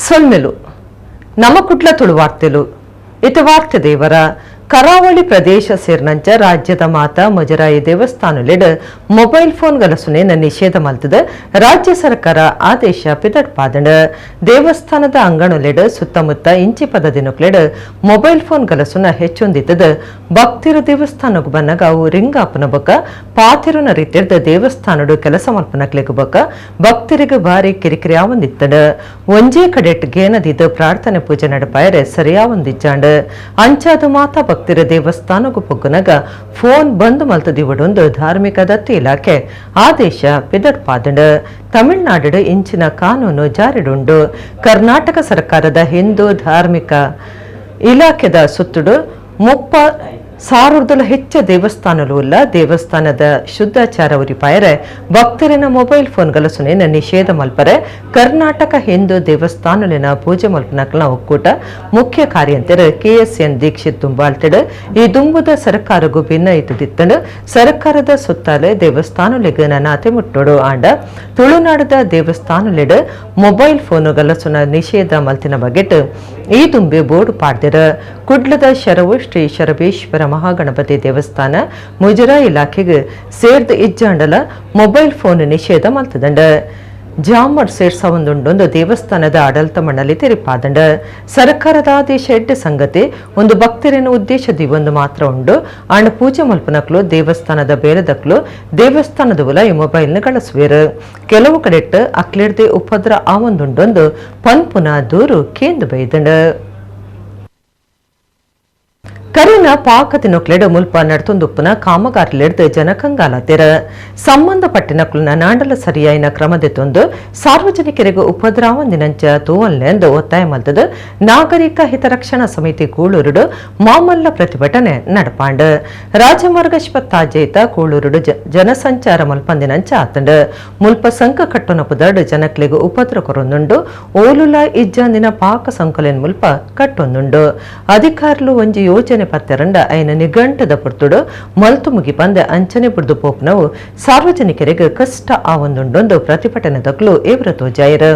ಸೊಲ್ಮೆಲು ನಮ್ಮ ಕುಡ್ಲ ತುಳುವಾರ್ತೆಲು ಇತ ವಾರ್ತೆ ದೇವರ ಕರಾವಳಿ ಪ್ರದೇಶ ಸೇರಿನಂಚ ರಾಜ್ಯದ ಮಾತಾ ಮುಜರಾಯಿ ದೇವಸ್ಥಾನಲೆಡ್ ಮೊಬೈಲ್ ಫೋನ್ ಗಲಸುನೇನ ನಿಷೇಧ ಮಲ್ತದ ರಾಜ್ಯ ಸರ್ಕಾರ ಆದೇಶ ಪಿದಡ್ಪಾದಂಡ. ದೇವಸ್ಥಾನದ ಅಂಗಣಲೆಡ್ ಸುತ್ತಮುತ್ತ ಇಂಚಿ ಪದ ದಿನಕ್ಲೆಡ್ ಮೊಬೈಲ್ ಫೋನ್ ಗಲಸುನ ಹೆಚ್ಚೊಂದಿತ್ತದ. ಭಕ್ತಿರ ದೇವಸ್ಥಾನಗ್ ಬನ್ನಗ ಅವು ರಿಂಗಾಪುನ ಬೊಕ್ಕ ಪಾತಿರುನ ರೀತಿರ್ದ ದೇವಸ್ಥಾನಡು ಕೆಲಸ ಮಲ್ಪನಕ್ಲೆಗ್ ಬೊಕ್ಕ ಭಕ್ತರಿಗೆ ಭಾರಿ ಕಿರಿಕಿರಿ ಆವೊಂದಿತ್ತಂಡ. ಒಂಜೇ ಕಡೆಟ್ ಗೇನದಿದ್ ಪ್ರಾರ್ಥನೆ ಪೂಜೆ ನಡಪಾಯರೆ ಸರಿಯಾವೊಂದಿಜ್ಜಾಂಡ್. ಅಂಚಾದ ಮಾತಾ ಭಕ್ತರ ದೇವಸ್ಥಾನಕ್ಕೂ ಪೊಗ್ಗುನಗ ಫೋನ್ ಬಂದ್ ಮಲ್ತದಿವಡೊಂದು ಧಾರ್ಮಿಕ ದತ್ತಿ ಇಲಾಖೆ ಆದೇಶ ಪಿದಡ್ಪಾದಂಡ್. ತಮಿಳುನಾಡು ಇಂಚಿನ ಕಾನೂನು ಜಾರಿಡುಂಡು. ಕರ್ನಾಟಕ ಸರ್ಕಾರದ ಹಿಂದೂ ಧಾರ್ಮಿಕ ಇಲಾಖೆದ ಸುತ್ತುಡು 30,000 ಹೆಚ್ಚ ದೇವಸ್ಥಾನಲು ಉಲ್ಲ. ದೇವಸ್ಥಾನದ ಶುದ್ಧಾಚಾರ ಉರಿಪಾಯರೆ ಭಕ್ತರಿನ ಮೊಬೈಲ್ ಫೋನ್ ಗಲಸುನೇನ ನಿಷೇಧ ಮಲ್ಪರೆ ಕರ್ನಾಟಕ ಹಿಂದೂ ದೇವಸ್ಥಾನಲಿನ ಪೂಜೆ ಮಲ್ಪನಕ್ಲ ಒಕ್ಕೂಟ ಮುಖ್ಯ ಕಾರ್ಯಂತೆರ್ ಕೆಎಸ್ಎನ್ ದೀಕ್ಷಿತ್ ದುಂಬಾಳ್ತಿಡ್ ಈ ದುಂಬುದ ಸರ್ಕಾರಗೂ ಭಿನ್ನ ಇತ್ತದಿತ್ತಂಡು. ಸರ್ಕಾರದ ಸುತ್ತಾಲೆ ದೇವಸ್ಥಾನಲೆಗ್ ನನಾತೆ ಮುಟ್ಟೋಡು. ಆಂಡ ತುಳುನಾಡದ ದೇವಸ್ಥಾನಲೆಡ್ ಮೊಬೈಲ್ ಫೋನ್ ಗಲಸುನ ನಿಷೇಧ ಮಲ್ತಿನ ಬಗೆಟ್ ಈ ದುಂಬೆ ಬೋರ್ಡ್ ಪಾಡ್ದಿರ. ಕುಡ್ಲದ ಶರವು ಶ್ರೀ ಶರಬೇಶ್ವರ ಮಹಾಗಣಪತಿ ದೇವಸ್ಥಾನ ಮುಜರಾ ಇಲಾಖೆಗೆ ಸೇರ್ದ ಇಜ್ಜಾಂಡಲ ಮೊಬೈಲ್ ಫೋನ್ ನಿಷೇಧ ಮಲ್ತದಂಡ. ಜಾಮರ್ ಸೇರ್ಸವೊಂದುಂಡೊಂದು ದೇವಸ್ಥಾನದ ಆಡಳಿತ ಮಂಡಳಿ ತೆರಿಪಾದಂಡ. ಸರ್ಕಾರದ ಆದೇಶ ಎಡ್ಡೆ ಸಂಗತಿ. ಒಂದು ಭಕ್ತರಿನ ಉದ್ದೇಶ ಒಂದು ಮಾತ್ರ ಉಂಡು. ಆಂಡ ಪೂಜೆ ಮಲ್ಪನಕ್ಲು, ದೇವಸ್ಥಾನದ ಬೇರೆದಕ್ಲು ದೇವಸ್ಥಾನದ ಉಲ ಈ ಮೊಬೈಲ್ನ ಗಳಸುವೇರು. ಕೆಲವು ಕಡೆಟ್ ಅಕ್ಲೆಡ್ದೆ ಉಪದ್ರ ಆವೊಂದುಂಡೊಂದು ಪನ್ಪುನ ದೂರು ಕೇಂದ್ರ ಬೈದಂಡ. ಕರಿನ ಪಾಕ ತಿನೊಕ್ಲೆಡ್ ಮುಲ್ಪ ನಡ್ತೊಂದುಪ್ಪುನ ಕಾಮಗಾರಿಲೆಡ್ದ್ ಜನಕಂಗಾಲತೆರ್. ಸಂಬಂಧಪಟ್ಟಿನಕ್ಲುನ ನಾಂಡಲ ಸರಿಯಾಯಿನ ಕ್ರಮದೆತ್ತೊಂದು ಸಾರ್ವಜನಿಕರಿಗೆ ಉಪದ್ರವಂದಿನಂಚ ತೂವಲ್ನೆಂದು ಒತ್ತಾಯ ಮಲ್ತದ ನಾಗರಿಕ ಹಿತರಕ್ಷಣಾ ಸಮಿತಿ ಕೂಳೂರುಡು ಮಾಮಲ್ಲ ಪ್ರತಿಭಟನೆ ನಡಪಾಂಡ್. ರಾಜಮಾರ್ಗ ಶಿವತ್ತಾಜೇತ ಕೂಳೂರುಡು ಜನಸಂಚಾರ ಮಲ್ಪಂದಿನಂಚ ಆತಂಡ್. ಮುಲ್ಪ ಸಂಕ ಕಟ್ಟುನ ಪುದರ್ಡ್ ಜನಕ್ಲೆಗ್ ಉಪದ್ರ ಕೊರೊಂದುಂಡು. ಓಲುಲ ಇಜ್ಜಾಂದಿನ ಪಾಕ ಸಂಕಲೆನ್ ಮುಲ್ಪ ಕಟ್ಟೊಂದುಂಡು. ಅಧಿಕಾರುಲು ಒಂಜಿ ಯೋಜನೆ ಪತ್ತೆರಂಡ ಐನ ನಿಘಂಟದ ಪೊರ್ತುಡು ಮಲ್ತು ಮುಗಿ ಪಂದೆ ಅಂಚನೆ ಬುಡ್ದು ಪೋಪುನವು ಸಾರ್ವಜನಿಕರಿಗೆ ಕಷ್ಟ ಆವೊಂದುಂಡೊಂದು ಪ್ರತಿಭಟನೆ ದಕ್ಲು ಇವ್ರ ತೋಜಾಯರ್.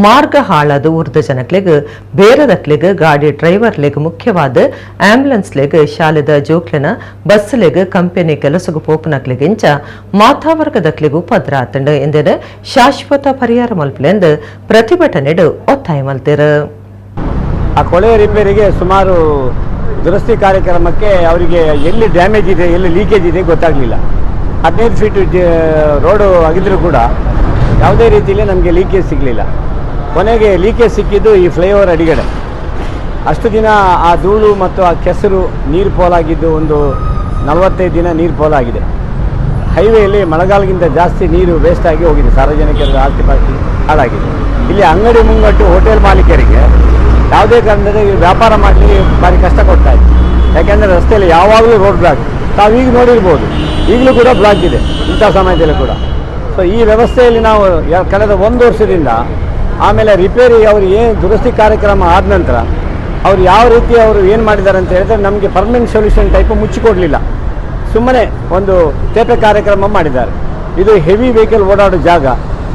ಮಾರ್ಗ ಹಾಳಾದ ಉರ್ದ ಜನಕ್ಲೆಗ್, ಬೇರದಕ್ಲೆಗ್, ಗಾಡಿ ಡ್ರೈವರ್ಲೆಗ್, ಮುಖ್ಯವಾದ ಆಂಬ್ಯುಲೆನ್ಸ್ಲೆಗ್, ಶಾಲೆದ ಜೋಕ್ಲೆನ ಬಸ್ಲೆಗ್, ಕಂಪನಿ ಕೆಲಸಗು ಪೋಪುನಕ್ಲೆಗಿಂಚ ಮಾತಾವರ್ಗದಕ್ಲೆಗ್ ಉಪದ್ರ ಆತಂಡ್. ಎಂದೆನ ಶಾಶ್ವತ ಪರಿಹಾರ ಮಲ್ಪಲೆಂದು ಪ್ರತಿಭಟನೆಡು ಒತ್ತಾಯ ಮಲ್ತೆರ್. ಆ ಕೊಳೆ ರಿಪೇರಿಗೆ ಸುಮಾರು ದುರಸ್ತಿ ಕಾರ್ಯಕ್ರಮಕ್ಕೆ ಅವರಿಗೆ ಎಲ್ಲಿ ಡ್ಯಾಮೇಜ್ ಇದೆ, ಎಲ್ಲಿ ಲೀಕೇಜ್ ಇದೆ ಗೊತ್ತಾಗಲಿಲ್ಲ. 15 ಫೀಟು ರೋಡು ಆಗಿದ್ರೂ ಕೂಡ ಯಾವುದೇ ರೀತಿಯಲ್ಲಿ ನಮಗೆ ಲೀಕೇಜ್ ಸಿಗಲಿಲ್ಲ. ಕೊನೆಗೆ ಲೀಕೇಜ್ ಸಿಕ್ಕಿದ್ದು ಈ ಫ್ಲೈಓವರ್ ಅಡಿಗಡೆ. ಅಷ್ಟು ದಿನ ಆ ಧೂಳು ಮತ್ತು ಆ ಕೆಸರು ನೀರು ಪೋಲಾಗಿದ್ದು, ಒಂದು 45 ದಿನ ನೀರು ಪೋಲಾಗಿದೆ. ಹೈವೇಯಲ್ಲಿ ಮಳೆಗಾಲಗಿಂತ ಜಾಸ್ತಿ ನೀರು ವೇಸ್ಟ್ ಆಗಿ ಹೋಗಿದೆ. ಸಾರ್ವಜನಿಕರ ಆಸ್ತಿ ಪಾಸ್ತಿ ಹಾಳಾಗಿದೆ. ಇಲ್ಲಿ ಅಂಗಡಿ ಮುಂಗಟ್ಟು, ಹೋಟೆಲ್ ಮಾಲೀಕರಿಗೆ ಯಾವುದೇ ಕಾರಣದಿಂದ ಇಲ್ಲಿ ವ್ಯಾಪಾರ ಮಾಡಲಿ ಭಾರಿ ಕಷ್ಟ ಕೊಡ್ತಾ ಇದೆ. ಯಾಕೆಂದರೆ ರಸ್ತೆಯಲ್ಲಿ ಯಾವಾಗಲೂ ರೋಡ್ ಬ್ಲಾಕ್. ತಾವೀಗ ನೋಡಿರ್ಬೋದು, ಈಗಲೂ ಕೂಡ ಬ್ಲಾಕ್ ಇದೆ ಇಂಥ ಸಮಯದಲ್ಲಿ ಕೂಡ. ಸೊ ಈ ವ್ಯವಸ್ಥೆಯಲ್ಲಿ ನಾವು ಕಳೆದ ಒಂದು ವರ್ಷದಿಂದ, ಆಮೇಲೆ ರಿಪೇರಿ ಅವರು ಏನು ದುರಸ್ತಿ ಕಾರ್ಯಕ್ರಮ ಆದ ನಂತರ ಅವ್ರು ಯಾವ ರೀತಿ ಅವರು ಏನು ಮಾಡಿದ್ದಾರೆ ಅಂತ ಹೇಳಿದ್ರೆ, ನಮಗೆ permanent solution type ಮುಚ್ಚಿಕೊಡಲಿಲ್ಲ. ಸುಮ್ಮನೆ ಒಂದು ತೇಪೆ ಕಾರ್ಯಕ್ರಮ ಮಾಡಿದ್ದಾರೆ. ಇದು ಹೆವಿ ವೆಹಿಕಲ್ ಓಡಾಡೋ ಜಾಗ,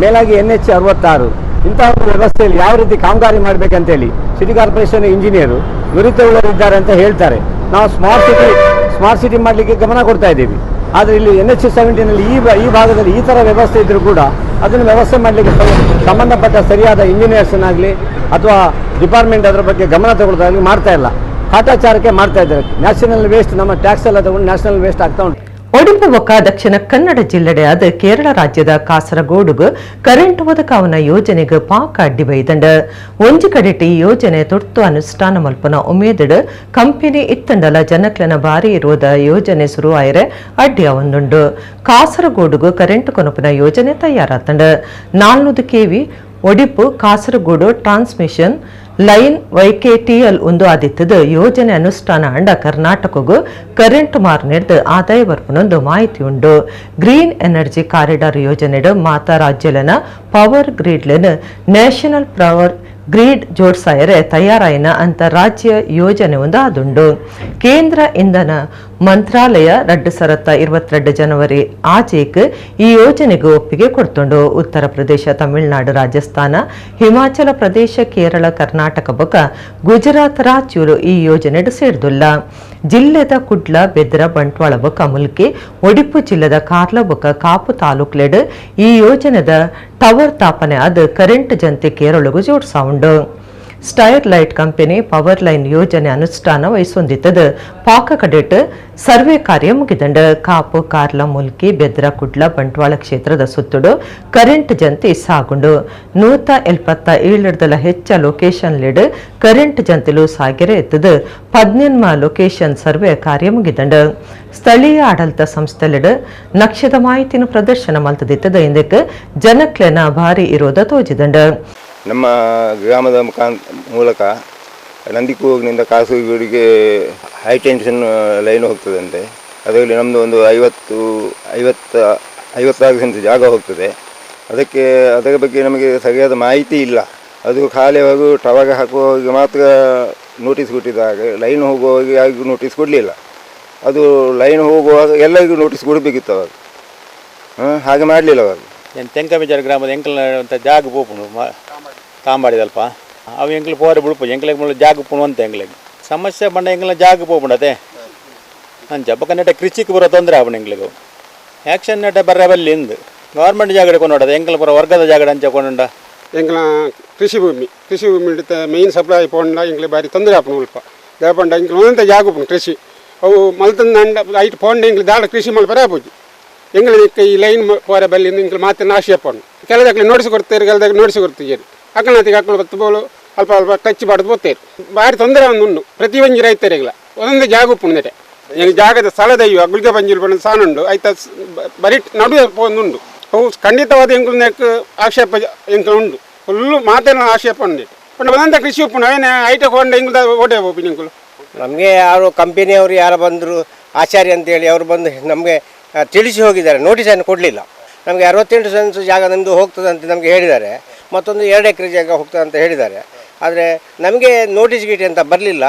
ಮೇಲಾಗಿ ಎನ್ಎಚ್ 66. ಇಂತಹ ಒಂದು ವ್ಯವಸ್ಥೆಯಲ್ಲಿ ಯಾವ ರೀತಿ ಕಾಮಗಾರಿ ಮಾಡಬೇಕಂತೇಳಿ city corporation engineer ನುರಿತವುಳ್ಳವರಿದ್ದಾರೆ ಅಂತ ಹೇಳ್ತಾರೆ. ನಾವು smart city, smart city ಮಾಡಲಿಕ್ಕೆ ಗಮನ ಕೊಡ್ತಾ ಇದ್ದೀವಿ. ಆದರೆ ಇಲ್ಲಿ ಎನ್ಎಚ್ 17ರಲ್ಲಿ ಈ ಭಾಗದಲ್ಲಿ ಈ ಥರ ವ್ಯವಸ್ಥೆ ಇದ್ದರೂ ಕೂಡ ಅದನ್ನು ವ್ಯವಸ್ಥೆ ಮಾಡಲಿಕ್ಕೆ ಸಂಬಂಧಪಟ್ಟ ಸರಿಯಾದ ಇಂಜಿನಿಯರ್ಸ್ನಾಗಲಿ ಅಥವಾ ಡಿಪಾರ್ಟ್ಮೆಂಟ್ ಅದರ ಬಗ್ಗೆ ಗಮನ ತಗೊಳ್ಳೋದಾಗಲಿ ಮಾಡ್ತಾ ಇಲ್ಲ. ಕಾಟಾಚಾರಕ್ಕೆ ಮಾಡ್ತಾ ಇದ್ದಾರೆ. ನ್ಯಾಷನಲ್ ವೇಸ್ಟ್, ನಮ್ಮ ಟ್ಯಾಕ್ಸ್ ಎಲ್ಲ ತಗೊಂಡು ನ್ಯಾಷನಲ್ ವೇಸ್ಟ್ ಆಗ್ತಾ ಉಂಟು. ಒಡಿಪು ಬೊಕ್ಕ ದಕ್ಷಿಣ ಕನ್ನಡ ಜಿಲ್ಲೆಡೆಯಾದ ಕೇರಳ ರಾಜ್ಯದ ಕಾಸರಗೋಡುಗು ಕರೆಂಟ್ ಒದಕಾವನ ಯೋಜನೆಗೆ ಪಾಕ ಅಡ್ಡಿ ಬೈದಂಡ. ಒಂಜಿ ಕಡೆಟ್ ಈ ಯೋಜನೆ ತುರ್ತು ಅನುಷ್ಠಾನ ಮಲ್ಪನ ಉಮೇದಡ್ ಕಂಪನಿ ಇತ್ತಂಡಲ ಜನಕ್ಲೆನ ಬಾರಿ ಇರುವುದ ಯೋಜನೆ ಶುರುವಾಯರೆ ಅಡ್ಡಿ ಒಂದುಂಡು. ಕಾಸರಗೋಡುಗು ಕರೆಂಟ್ ಕೊನಪುನ ಯೋಜನೆ ತಯಾರಾತಂಡ. 400 KV Odipu Kasaragod transmission line ವೈಕೆಟಿಎಲ್ ಒಂದು ಆದಿತ್ತದ. ಯೋಜನೆ ಅನುಷ್ಠಾನ ಅಂಡ ಕರ್ನಾಟಕಗೂ ಕರೆಂಟ್ ಮಾರ್ನೆಡ್ದು ಆದಾಯ ಬರ್ಪುನೊಂದು ಮಾಹಿತಿ ಉಂಡು. Green energy corridor ಯೋಜನೆಡು ಮಾತಾ ರಾಜ್ಯಲೆನ ಪವರ್ ಗ್ರಿಡ್ಲೆನ national power grid ಜೋಡ್ಸಾಯರೆ ತಯಾರಾಯಿನ ಅಂತಾರಾಜ್ಯ ಯೋಜನೆ ಒಂದು ಆದುಂಡು. ಕೇಂದ್ರ ಇಂಧನ ಮಂತ್ರಾಲಯ 2022 ಜನವರಿ ಆಚೆಕ್ ಈ ಯೋಜನೆಗೆ ಒಪ್ಪಿಗೆ ಕೊಡ್ತುಂಡು. ಉತ್ತರ ಪ್ರದೇಶ, ತಮಿಳುನಾಡು, ರಾಜಸ್ಥಾನ, ಹಿಮಾಚಲ ಪ್ರದೇಶ, ಕೇರಳ, ಕರ್ನಾಟಕ ಬೊಕ ಗುಜರಾತ್ ರಾಜ್ಯರು ಈ ಯೋಜನೆಡು ಸೇರ್ದುಲ್ಲ. ಜಿಲ್ಲೆದ ಕುಡ್ಲ, ಬೆದ್ರ, ಬಂಟ್ವಾಳ ಬೊಕ ಮುಲ್ಕಿ, ಒಡಿಪು ಜಿಲ್ಲೆದ ಕಾರ್ಲ ಬೊಕ ಕಾಪು ತಾಲೂಕ್ಲೆಡ್ ಈ ಯೋಜನೆದ ಟವರ್ ತಾಪನೆ ಆದ್ current ಜಂತೆ ಕೇರಳಗು ಜೋಡ್ಸಾವುಂಡು. Sterlite company power line ಯೋಜನೆ ಅನುಷ್ಠಾನ ವಹಿಸೊಂದಿತ್ತದು. ಪಾಕ ಕಡೆಟ್ ಸರ್ವೆ ಕಾರ್ಯ ಮುಗಿದಂಡ. ಕಾಪು, ಕಾರ್ಲ, ಮುಲ್ಕಿ, ಬೆದ್ರ, ಕುಡ್ಲ, ಬಂಟ್ವಾಳ ಕ್ಷೇತ್ರದ ಸುತ್ತುಡು ಕರೆಂಟ್ ಜಂತಿ ಸಾಗುಂಡು. 177 ಹೆಚ್ಚ location lead current ಜಂತಿಲು ಸಾಗಿರೆ ಎತ್ತದು. 18 location survey ಕಾರ್ಯ ಮುಗಿದಂಡ. ಸ್ಥಳೀಯ ಆಡಳಿತ ಸಂಸ್ಥೆಲೆಡ್ ನಕ್ಷದ ಮಾಹಿತಿನ ಪ್ರದರ್ಶನ ಮಲ್ತದಿತ್ತದ. ಇಂದಕ್ಕೆ ಜನಕ್ಲೆನ ಭಾರಿ ಇರೋದ ತೋಜಿದಂಡ. ನಮ್ಮ ಗ್ರಾಮದ ಮೂಲಕ ನಂದಿಕೂರಿನಿಂದ ಕಾಸರಗೋಡಿಗೆ high tension line ಹೋಗ್ತದಂತೆ. ಅದರಲ್ಲಿ ನಮ್ಮದು ಒಂದು 56 ಸೆಂಟ್ ಜಾಗ ಹೋಗ್ತದೆ. ಅದಕ್ಕೆ ಅದರ ಬಗ್ಗೆ ನಮಗೆ ಸರಿಯಾದ ಮಾಹಿತಿ ಇಲ್ಲ. ಅದು ಖಾಲಿಯಾಗೂ ಟವರ್ ಹಾಕುವಾಗ ಮಾತ್ರ ನೋಟಿಸ್ ಕೊಟ್ಟಿದ್ದಾಗ, ಲೈನ್ ಹೋಗುವಾಗ ಯಾರಿಗೂ ನೋಟಿಸ್ ಕೊಡಲಿಲ್ಲ. ಅದು ಲೈನ್ ಹೋಗುವಾಗ ಎಲ್ಲರಿಗೂ ನೋಟಿಸ್ ಕೊಡಬೇಕಿತ್ತು ಅವಾಗ. ಹಾಗೆ ಮಾಡಲಿಲ್ಲ ಅವಾಗ. ತೆಂಕಬೇಜಾರು ಗ್ರಾಮದ ಎಂಕಲ್ನ ಜಾಗ ಪೋಪುಂಡು ತಾಂಬಾಡಿದಲ್ಪ ಅವು ಎಂಕ್ಲು ಪೋರೆ ಬುಡ್ಪು ಎಂಕ್ಲೆಗ್ ಮುಳ್ಳು ಜಾಗ ಪುಣು ಅಂತ ಎಂಕ್ಲೆಗ್ ಸಮಸ್ಯೆ ಬಂಡ ಎಂಕ್ಲ ಜಾಗ ಪೋಪುಂಡತೆ ಅಂಚ ಬೊಕ ನೆಟ ಕೃಷಿಗೆ ಬರೋ ತೊಂದರೆ ಆಪುಂಡು ಎಂಕ್ಲೆಗ್. ಆ್ಯಕ್ಷನ್ ನೆಟ ಬರ್ರೆ ಬಲ್ಲಿ ಇಂದು ಗೌರ್ಮೆಂಟ್ ಜಾಗಡೆ ಕೊಂಡೋಡದೆ ಎಂಕ್ಲ ಪೂರ ವರ್ಗದ ಜಾಗಡೆ ಅಂಚ ಕೊಂಡ. ಎಂಕ್ಲ ಕೃಷಿ ಭೂಮಿ ಕೃಷಿ ಭೂಮಿ ಮೇನ್ ಸಪ್ಲೈ ಪೋಂಡ ಎಂಕ್ಲೆ ಬಾರಿ ತೊಂದರೆ ಆಪುಂಡು ಮುಲ್ಪ ದಾಪಂಡ ಎಂಕ್ಲ ಒಂದಂತ ಜಾಗ ಉಪ್ಪುಂಡು ಕೃಷಿ ಅವು ಮಲ್ತಂದ ಐಟ್ ಪೋಂಡ ಎಂಕ್ಲೆ ದಾಡ ಕೃಷಿ ಮಲ್ಪರೆ ಆಪುಜಿ. ಎಂಗ್ಲಿಕ್ಕೆ ಈ ಲೈನ್ ಪೋರೆ ಬಲ್ಲಿ ಎಂಗ್ಲ ಮಾತ್ರ ನಾಶಿ ಅಪ್ಪನು ಕೆಲದಕ್ಕೆ ನೋಟಿಸ್ ಕೊಡ್ತೇವೆ, ಕೆಲದಕ್ಕೆ ನೋಟಿಸ್ ಕೊಡ್ತೀರಿ. ಅಕ್ಕನಾತಿಗೆ ಅಕ್ಕಳು ಬತ್ತು ಬೋಲು ಅಲ್ಪ ಅಲ್ಪ ಟಚ್ ಬಾಡ್ದು పోತೇರು. ಭಾರಿ ತೊಂದರೆ ಒಂದು ಉಂಡು ಪ್ರತಿಯೊಂದು ರೈತರಿಗೆಲ್ಲ ಒಂದೊಂದು ಜಾಗ ಉಪ್ಪುಂಡು. ಎಂಗ್ ಜಾಗದ ಸ್ಥಳದ ಅಯ್ಯೋ ಗುಲ್ಗೆ ಪಂಜಿಲ್ ಪಂಡ ಸಾನುಂಡು ಐತ ಬರಿ ನಡುವೆ ಉಂಡು. ಅವು ಖಂಡಿತವಾದ ಎಂಕ್ಲು ಆಕ್ಷೇಪ ಎಂಕ್ಲು ಉಂಡು ಫುಲ್ಲು ಮಾತೇನ ಆಕ್ಷೇಪ ಉಂಡು. ಪಂಡ ಒಂದೊಂದು ಕೃಷಿ ಉಪ್ಪುಂಡು ಅವೇನೆ ಐಟ ಕೊಂಡ ಎಂಗ್ಲ ಓಟೆ ಹೋಗಿ ಎಂಕ್ಲು. ನಮಗೆ ಯಾರು ಕಂಪನಿಯವರು ಯಾರು ಬಂದರು ಆಚಾರ್ಯ ಅಂತೇಳಿ ಅವರು ಬಂದು ನಮಗೆ ತಿಳಿಸಿ ಹೋಗಿದ್ದಾರೆ, ನೋಟಿಸನ್ನು ಕೊಡಲಿಲ್ಲ. ನಮಗೆ 68 ಸೆನ್ಸ್ ಜಾಗ ನಮ್ಮದು ಹೋಗ್ತದೆ ಅಂತ ನಮಗೆ ಹೇಳಿದ್ದಾರೆ, ಮತ್ತೊಂದು 2 ಎಕರೆ ಜಾಗ ಹೋಗ್ತದೆ ಅಂತ ಹೇಳಿದ್ದಾರೆ. ಆದರೆ ನಮಗೆ ನೋಟಿಸ್ ಗೀಟಿ ಅಂತ ಬರಲಿಲ್ಲ.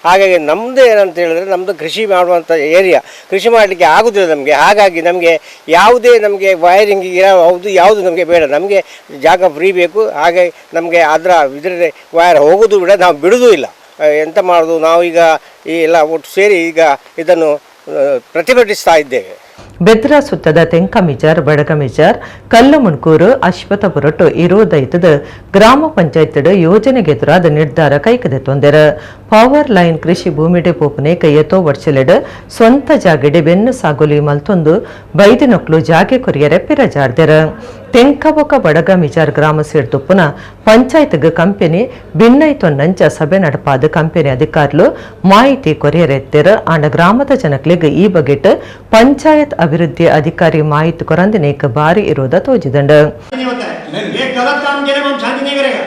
ಹಾಗಾಗಿ ನಮ್ಮದು ಏನಂತ ಹೇಳಿದರೆ ನಮ್ಮದು ಕೃಷಿ ಮಾಡುವಂಥ ಏರಿಯಾ, ಕೃಷಿ ಮಾಡಲಿಕ್ಕೆ ಆಗೋದಿಲ್ಲ ನಮಗೆ. ಹಾಗಾಗಿ ನಮಗೆ ಯಾವುದೇ ನಮಗೆ ವೈರಿಂಗ್ ಯಾವುದು ಯಾವುದು ನಮಗೆ ಬೇಡ, ನಮಗೆ ಜಾಗ ಫ್ರೀ ಬೇಕು. ಹಾಗೆ ನಮಗೆ ಅದರ ಇದರಲ್ಲಿ ವೈರ್ ಹೋಗೋದು ಬೇಡ, ನಾವು ಬಿಡೋದೂ ಇಲ್ಲ. ಎಂತ ಮಾಡೋದು ನಾವೀಗ ಈ ಎಲ್ಲ ಒಟ್ಟು ಸೇರಿ ಈಗ ಇದನ್ನು ಪ್ರತಿಭಟಿಸ್ತಾ ಇದ್ದೇವೆ. ಬೆದ್ರ ಸುತ್ತದ ತೆಂಕಮಿಜಾರ್, ಬಡಗಮಿಜಾರ್, ಕಲ್ಲುಮುಣ್ಕೂರು, ಅಶ್ವಥಪುರಟ್ಟು ಇರೋದೈತದ ಗ್ರಾಮ ಪಂಚಾಯತ್ ಯೋಜನೆಗೆದುರಾದ ನಿರ್ಧಾರ ಕೈಕದೆ ತೊಂದರೆ. ಪವರ್ ಲೈನ್ ಕೃಷಿ ಭೂಮಿಡೆ ಪೋಪನೆ ಕೈಯತೋ ವರ್ಷಲೆಡ್ ಸ್ವಂತ ಜಾಗಡೆ ಬೆನ್ನು ಸಾಗುಲಿ ಮಲ್ತೊಂದು ಬೈದಿನೊಕ್ಲು ಜಾಗೆ ಕೊರಿಯರೆ ಪಿರಜಾರ್ದೆರ. ತೆಂಕಬೊಕ ಬಡಗಮಿಜಾರ್ ಗ್ರಾಮ ಸೇರ್ದುಪ್ಪುನ ಪಂಚಾಯತ್ಗ್ ಕಂಪನಿ ಭಿನ್ನೈತೊನ್ನಂಚ ಸಭೆ ನಡಪಾದ ಕಂಪನಿ ಅಧಿಕಾರಿಲು ಮಾಹಿತಿ ಕೊರಿಯರೆತ್ತೆರ. ಆಂಡ ಗ್ರಾಮದ ಜನಕ್ಲೆಗ್ ಈ ಬಗೆಟ್ ಪಂಚಾಯತ್ ಅಭಿವೃದ್ಧಿ ಅಧಿಕಾರಿ ಮಾಹಿತಿ ಕೊರಂದಿನೇಕ ಭಾರಿ ಇರೋದ ತೋಜಿದಂಡ. ये गलत काम के लिए हम शांति नहीं करेगा.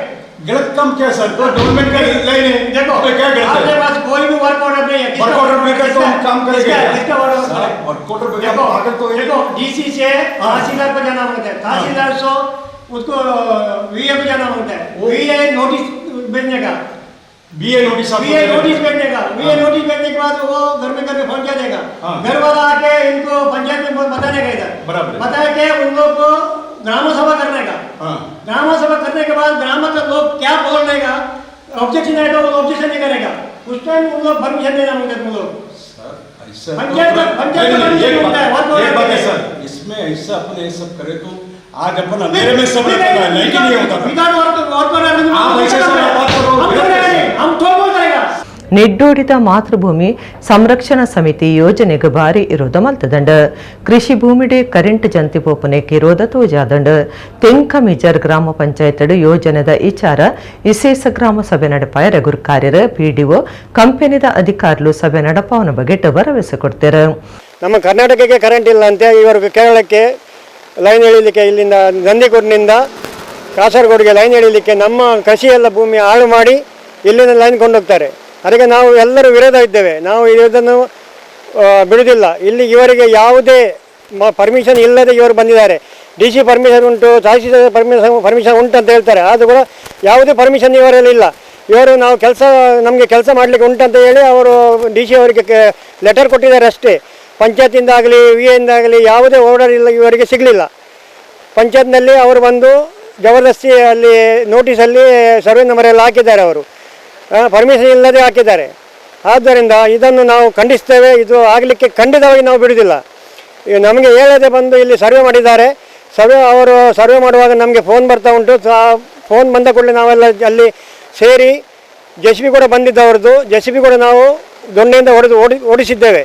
गलत काम क्या सर? तो गवर्नमेंट का लाइन है. देखो तो क्या गलत आपके है? पास कोई भी वर्क ऑर्डर नहीं है. वर्क ऑर्डर में तो हम काम करेंगे. किसका work order? Work order पे देखो पागल तो देखो डीसी से तहसीलदार को जाना मांगता है, तहसीलदार से उसको वीए को जाना मांगता है, वीए नोटिस भेजने का, BA notice, VA notice भेजने का, वीए नोटिस भेजने के बाद वो घर में फोन किया जाएगा, घर वाला आके इनको पंचायत में बताने का, इधर बराबर बताया के उन लोग को ग्राम सभा करने का। ग्राम सभा करने के बाद ग्राम का लोग क्या बोलने का, ऑब्जेक्शन आएगा वो ऑब्जेक्शन नहीं करेगा, उस टाइम उन लोग परमिशन देना मांगते हैं उन लोग। पंचायत पंचायत बात है सर, इसमें ऐसा अपन ये सब करे तो आज अपन अंधेरे में सब रहता है, लेकिन नहीं होता। हम तो बोल करेगा. ನೆಡ್ಡೋಡಿದ ಮಾತೃಭೂಮಿ ಸಂರಕ್ಷಣಾ ಸಮಿತಿ ಯೋಜನೆಗೆ ಭಾರಿ ಇರೋದ ಮಲ್ತದಂಡ. ಕೃಷಿ ಭೂಮಿಡೆ ಕರೆಂಟ್ ಜಂತಿ ಪೋಪನೆಗೆ ಇರೋದ ತೋಜಾದಂಡ. ತೆಂಕಮಿಜರ್ ಗ್ರಾಮ ಪಂಚಾಯತ್ ಯೋಜನೆದ ವಿಚಾರ ವಿಶೇಷ ಗ್ರಾಮ ಸಭೆ ನಡಪಾಯರ ಗುರುಕಾರ್ಯರ ಪಿಡಿಒ ಕಂಪನಿದ ಅಧಿಕಾರಿಗಳು ಸಭೆ ನಡಪಾವನ ಬಗ್ಗೆ ಭರವಸೆ ಕೊಡ್ತಾರೆ. ನಮ್ಮ ಕರ್ನಾಟಕಕ್ಕೆ ಕರೆಂಟ್ ಇಲ್ಲ ಅಂತ ಇವರು ಕೇರಳಕ್ಕೆ ಲೈನ್ ಎಳೀಲಿಕ್ಕೆ ಇಲ್ಲಿಂದ ನಂದಿಕೂರಿನಿಂದ ಕಾಸರಗೋಡಿಗೆ ಲೈನ್ ಎಳೀಲಿಕ್ಕೆ ನಮ್ಮ ಕೃಷಿಯೆಲ್ಲ ಭೂಮಿ ಹಾಳು ಮಾಡಿ ಇಲ್ಲಿಂದ ಲೈನ್ ಕೊಂಡೋಗ್ತಾರೆ. ಅದಕ್ಕೆ ನಾವು ಎಲ್ಲರೂ ವಿರೋಧ ಇದ್ದೇವೆ. ನಾವು ಇದನ್ನು ಬಿಡುವುದಿಲ್ಲ. ಇಲ್ಲಿ ಇವರಿಗೆ ಯಾವುದೇ ಪರ್ಮಿಷನ್ ಇಲ್ಲದೆ ಇವರು ಬಂದಿದ್ದಾರೆ. D C permission ಉಂಟು, ತಹಸೀಲ್ದಾರ್ ಪರ್ಮಿಷನ್ ಉಂಟು ಅಂತ ಹೇಳ್ತಾರೆ. ಆದರೂ ಕೂಡ ಯಾವುದೇ ಪರ್ಮಿಷನ್ ಇವರಲ್ಲಿ ಇಲ್ಲ. ಇವರು ನಾವು ಕೆಲಸ, ನಮಗೆ ಕೆಲಸ ಮಾಡಲಿಕ್ಕೆ ಉಂಟಂತ ಹೇಳಿ ಅವರು ಡಿ ಸಿ ಅವರಿಗೆ ಲೆಟರ್ ಕೊಟ್ಟಿದ್ದಾರೆ ಅಷ್ಟೇ. ಪಂಚಾಯತಿಂದಾಗಲಿ ವಿ ಎಯಿಂದಾಗಲಿ ಯಾವುದೇ ಆರ್ಡರ್ ಇಲ್ಲ, ಇವರಿಗೆ ಸಿಗಲಿಲ್ಲ. ಪಂಚಾಯತ್ನಲ್ಲಿ ಅವರು ಬಂದು ಜಬರ್ದಸ್ತಿ ಅಲ್ಲಿ ನೋಟಿಸಲ್ಲಿ ಸರ್ವೆ ನಂಬರ್ ಎಲ್ಲ ಹಾಕಿದ್ದಾರೆ, ಅವರು ಪರ್ಮಿಷನ್ ಇಲ್ಲದೆ ಹಾಕಿದ್ದಾರೆ. ಆದ್ದರಿಂದ ಇದನ್ನು ನಾವು ಖಂಡಿಸ್ತೇವೆ. ಇದು ಆಗಲಿಕ್ಕೆ ಖಂಡಿತವಾಗಿ ನಾವು ಬಿಡುವುದಿಲ್ಲ. ನಮಗೆ ಹೇಳದೆ ಬಂದು ಇಲ್ಲಿ ಸರ್ವೆ ಮಾಡಿದ್ದಾರೆ. ಸರ್ವೆ ಅವರು ಸರ್ವೆ ಮಾಡುವಾಗ ನಮಗೆ ಫೋನ್ ಬರ್ತಾ ಉಂಟು. ಫೋನ್ ಬಂದ ಕೂಡಲೇ ನಾವೆಲ್ಲ ಅಲ್ಲಿ ಸೇರಿ J C B ಕೂಡ ಬಂದಿದ್ದವ್ರದ್ದು, J C B ಕೂಡ ನಾವು ದೊಣ್ಣೆಯಿಂದ ಹೊಡೆದು ಓಡಿಸಿದ್ದೇವೆ.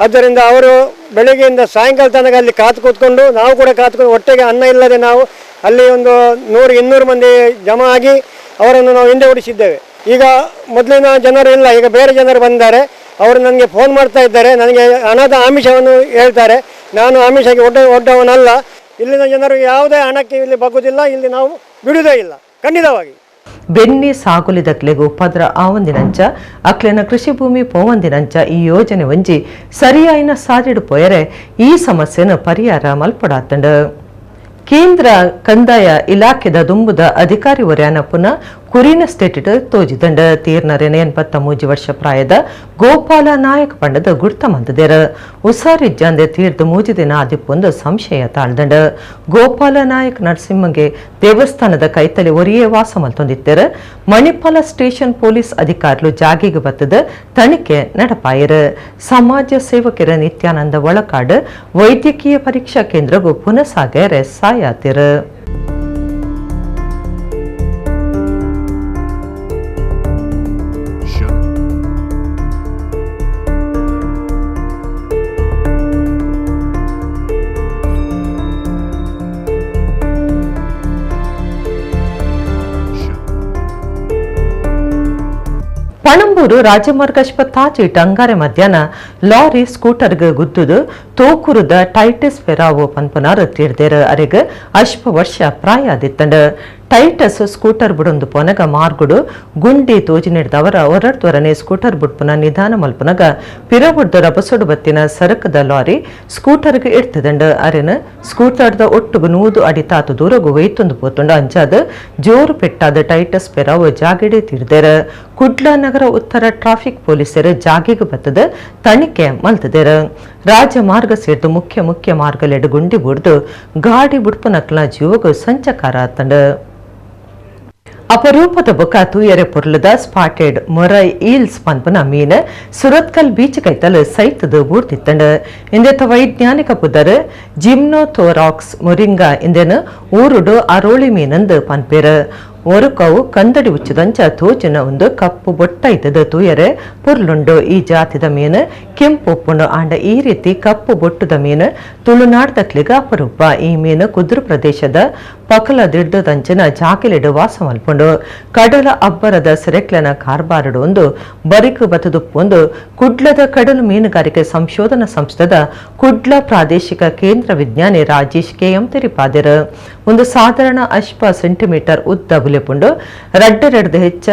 ಆದ್ದರಿಂದ ಅವರು ಬೆಳಗ್ಗೆಯಿಂದ ಸಾಯಂಕಾಲ ತನಕ ಅಲ್ಲಿ ಕಾತು ಕೂತ್ಕೊಂಡು, ನಾವು ಕೂಡ ಕಾತುಕೊಂಡು ಹೊಟ್ಟೆಗೆ ಅನ್ನ ಇಲ್ಲದೆ ನಾವು ಅಲ್ಲಿ ಒಂದು 100-200 ಮಂದಿ ಜಮಾ ಆಗಿ ಅವರನ್ನು ನಾವು ಹಿಂದೆ ಓಡಿಸಿದ್ದೇವೆ. ಈಗ ಮೊದಲಿನ ಜನರು ಇಲ್ಲ, ಈಗ ಬೇರೆ ಜನರು ಬಂದಿದ್ದಾರೆ. ಅವರು ನನಗೆ ಫೋನ್ ಮಾಡ್ತಾ ಇದ್ದಾರೆ, ನನಗೆ ಹಣದ ಆಮಿಷವನ್ನು ಹೇಳ್ತಾರೆ. ನಾನು ಆಮಿಷಕ್ಕೆ ಒಡ್ಡವನಲ್ಲ. ಇಲ್ಲಿನ ಜನರು ಯಾವುದೇ ಹಣಕ್ಕೆ ಇಲ್ಲಿ ಬಗ್ಗುವುದಿಲ್ಲ, ಇಲ್ಲಿ ನಾವು ಬಿಡುವುದೇ ಇಲ್ಲ ಖಂಡಿತವಾಗಿ. ಬೆನ್ನಿ ಸಾಗುಲಿದಕ್ಲೆಗ್ ಉಪದ್ರ ಆವಂದಿನಂಚ ಅಕ್ಲೆನ ಕೃಷಿ ಭೂಮಿ ಪೋವಂದಿನಂಚ ಈ ಯೋಜನೆ ಒಂಜಿ ಸರಿಯಾಯಿನ ಸಾದಿಡು ಪೋಯರೆ ಈ ಸಮಸ್ಯೆನ ಪರಿಹಾರ ಮಲ್ಪಡಾತಂಡು. ಕೇಂದ್ರ ಕಂದಾಯ ಇಲಾಖೆದ ದುಂಬುದ ಅಧಿಕಾರಿ ಒರ್ಯಾನ ಪುನಃ ಕುರಿನ ಸ್ಟೇಟಿಡ್ ತೋಜಿದಂಡ ತೀರ್ನರೆನ 83 ವರ್ಷ ಪ್ರಾಯದ ಗೋಪಾಲ ನಾಯಕ್ ಪಂಡದ ಗುರ್ತ ಮಂದದೇರ ಉಸಾರಿಜ್ಜಾಂದೆ ತೀರ್ದು 3 ದಿನ ಆದಿಪ್ಪೊಂದು ಸಂಶಯ ತಾಳ್ದಂಡ. ಗೋಪಾಲ ನಾಯಕ್ ನರಸಿಂಹಗೆ ದೇವಸ್ಥಾನದ ಕೈತಲೆ ಒರಿಯೇ ವಾಸ ಮಲ್ತೊಂದಿತ್ತೆರ. ಮಣಿಪಾಲ ಸ್ಟೇಷನ್ ಪೊಲೀಸ್ ಅಧಿಕಾರಿಲು ಜಾಗಿಗೆ ಬತ್ತದ ತನಿಖೆ ನಡಪಾಯರ. ಸಮಾಜ ಸೇವಕರ ನಿತ್ಯಾನಂದ ಒಳಕಾಡು ವೈದ್ಯಕೀಯ ಪರೀಕ್ಷಾ ಕೇಂದ್ರಗೂ ಪುನಃ ಸಾಗೇರೆ ಸಾಯಾತಿರ. ಪಣಂಬೂರು ರಾಜಮಾರ್ಗ ತಾಚೀಟ್ ಅಂಗಾರೆ ಮಧ್ಯಾಹ್ನ ಲಾರಿ ಸ್ಕೂಟರ್ಗೆ ಗುದ್ದುದು ತೋಕುರುದ ಟೈಟಸ್ ಫೆರಾವೋ ಪನ್ಪುನಾರು ತೀರ್ದೇರು. ಅರೆಗ್ ಅಶ್ಪ ವರ್ಷ ಪ್ರಾಯ ಆದಿತ್ತಂಡ. ಟೈಟಸ್ ಸ್ಕೂಟರ್ ಬುಡೊಂದು ಪೋನಗ ಮಾರ್ಗುಡು ಗುಂಡಿ ತೋಜಿ ನೀಡಿದವರ ಒರಡ್ದೊರನೆ ಸ್ಕೂಟರ್ ಬುಡ್ಪುನ ನಿಧಾನ ಮಲ್ಪುನಗ ಪಿರಬುಡ್ದ ರಬಸೊಡು ಬತ್ತಿನ ಸರಕದ ಲಾರಿ ಸ್ಕೂಟರ್ಗೆ ಇಡ್ತದಂಡ. ಅರೆನ ಸ್ಕೂಟರ್ದ ಒಟ್ಟುಗು 100 ಅಡಿ ತಾತು ದೂರಗು ಒಯ್ತೊಂದು ಪೋತುಂಡು. ಅಂಚಾದ ಜೋರು ಪೆಟ್ಟಾದ ಟೈಟಸ್ ಪೆರಾವು ಜಾಗಿಡೆ ತೀರ್ದೇರ. ಕುಡ್ಲ ನಗರ ಉತ್ತರ ಟ್ರಾಫಿಕ್ ಪೊಲೀಸರು ಜಾಗಿಗೆ ಬತ್ತದ ತನಿಖೆ ಮಲ್ತದೇರ. ರಾಜಮಾರ್ಗ ಸೇರ್ದು ಮುಖ್ಯ ಮುಖ್ಯ ಮಾರ್ಗಲೆಡು ಗುಂಡಿ ಬುಡ್ದು ಗಾಡಿ ಬುಡ್ಪುನಕ್ಲ ಜೀವಗು ಸಂಚಕಾರ ಆತಂಡ. ಅಪರೂಪದ ಬೊಕ ತೂಯರೆ ಪೊರ್ಲದ ಸ್ಪಾಟೆಡ್ ಮೊರೈ ಈಲ್ಸ್ ಪನ್ಪುನ ಮೀನ್ ಸುರತ್ಕಲ್ ಬೀಚ್ ಕೈತಲ್ ಸೈತದ ಬೂರ್ತಿತ್ತಂಡ. ಇಂದೆತ ವೈಜ್ಞಾನಿಕ ಪುದರ್ ಜಿಮ್ನೋಥೋರಾಕ್ಸ್ ಮೊರಿಂಗಾ ಇಂದೆನ ಊರುಡು ಅರೋಳಿ ಮೀನಂದು ಪನ್ಪೇರ್. ಒರುಕವು ಕಂದಡಿ ಉಚ್ಚದಂಚ ತೋಚಿನ ಒಂದು ಕಪ್ಪು ಬೊಟ್ಟ ಇದ್ದದ ತೂಯರೆ ಪೊರ್ಲುಂಡು. ಈ ಜಾತಿದ ಮೀನು ಕೆಂಪು ಉಪ್ಪುಂಡು. ಆಂಡ ಈ ರೀತಿ ಕಪ್ಪು ಬೊಟ್ಟುದ ಮೀನು ತುಳುನಾಡ್ದಕ್ಲಿಗ ಅಪರೂಪ. ಈ ಮೀನು ಕುದುರು ಪ್ರದೇಶದ ಪಕಲ ದಿಡ್ಡದಂಚಿನ ಜಾಕಿಲಿಡು ವಾಸ ಮಲ್ಪುಂಡು. ಕಡಲ ಅಬ್ಬರದ ಸಿರೆಕ್ಲನ ಕಾರ್ಬಾರಡು ಒಂದು ಬರಿಕು ಬತದುಪ್ಪೊಂದು ಕುಡ್ಲದ ಕಡಲು ಮೀನುಗಾರಿಕೆ ಸಂಶೋಧನಾ ಸಂಸ್ಥೆದ ಕುಡ್ಲ ಪ್ರಾದೇಶಿಕ ಕೇಂದ್ರ ವಿಜ್ಞಾನಿ ರಾಜೇಶ್ ಕೆಎಂ ತೆರಿಪಾದೆರು. ಒಂದು ಸಾಧಾರಣ ಅಶ್ಪ ಸೆಂಟಿಮೀಟರ್ ಉದ್ದ ಬುಲೆಪುಂಡು, ರಡ್ಡ ರಡ್ದು ಹೆಚ್ಚ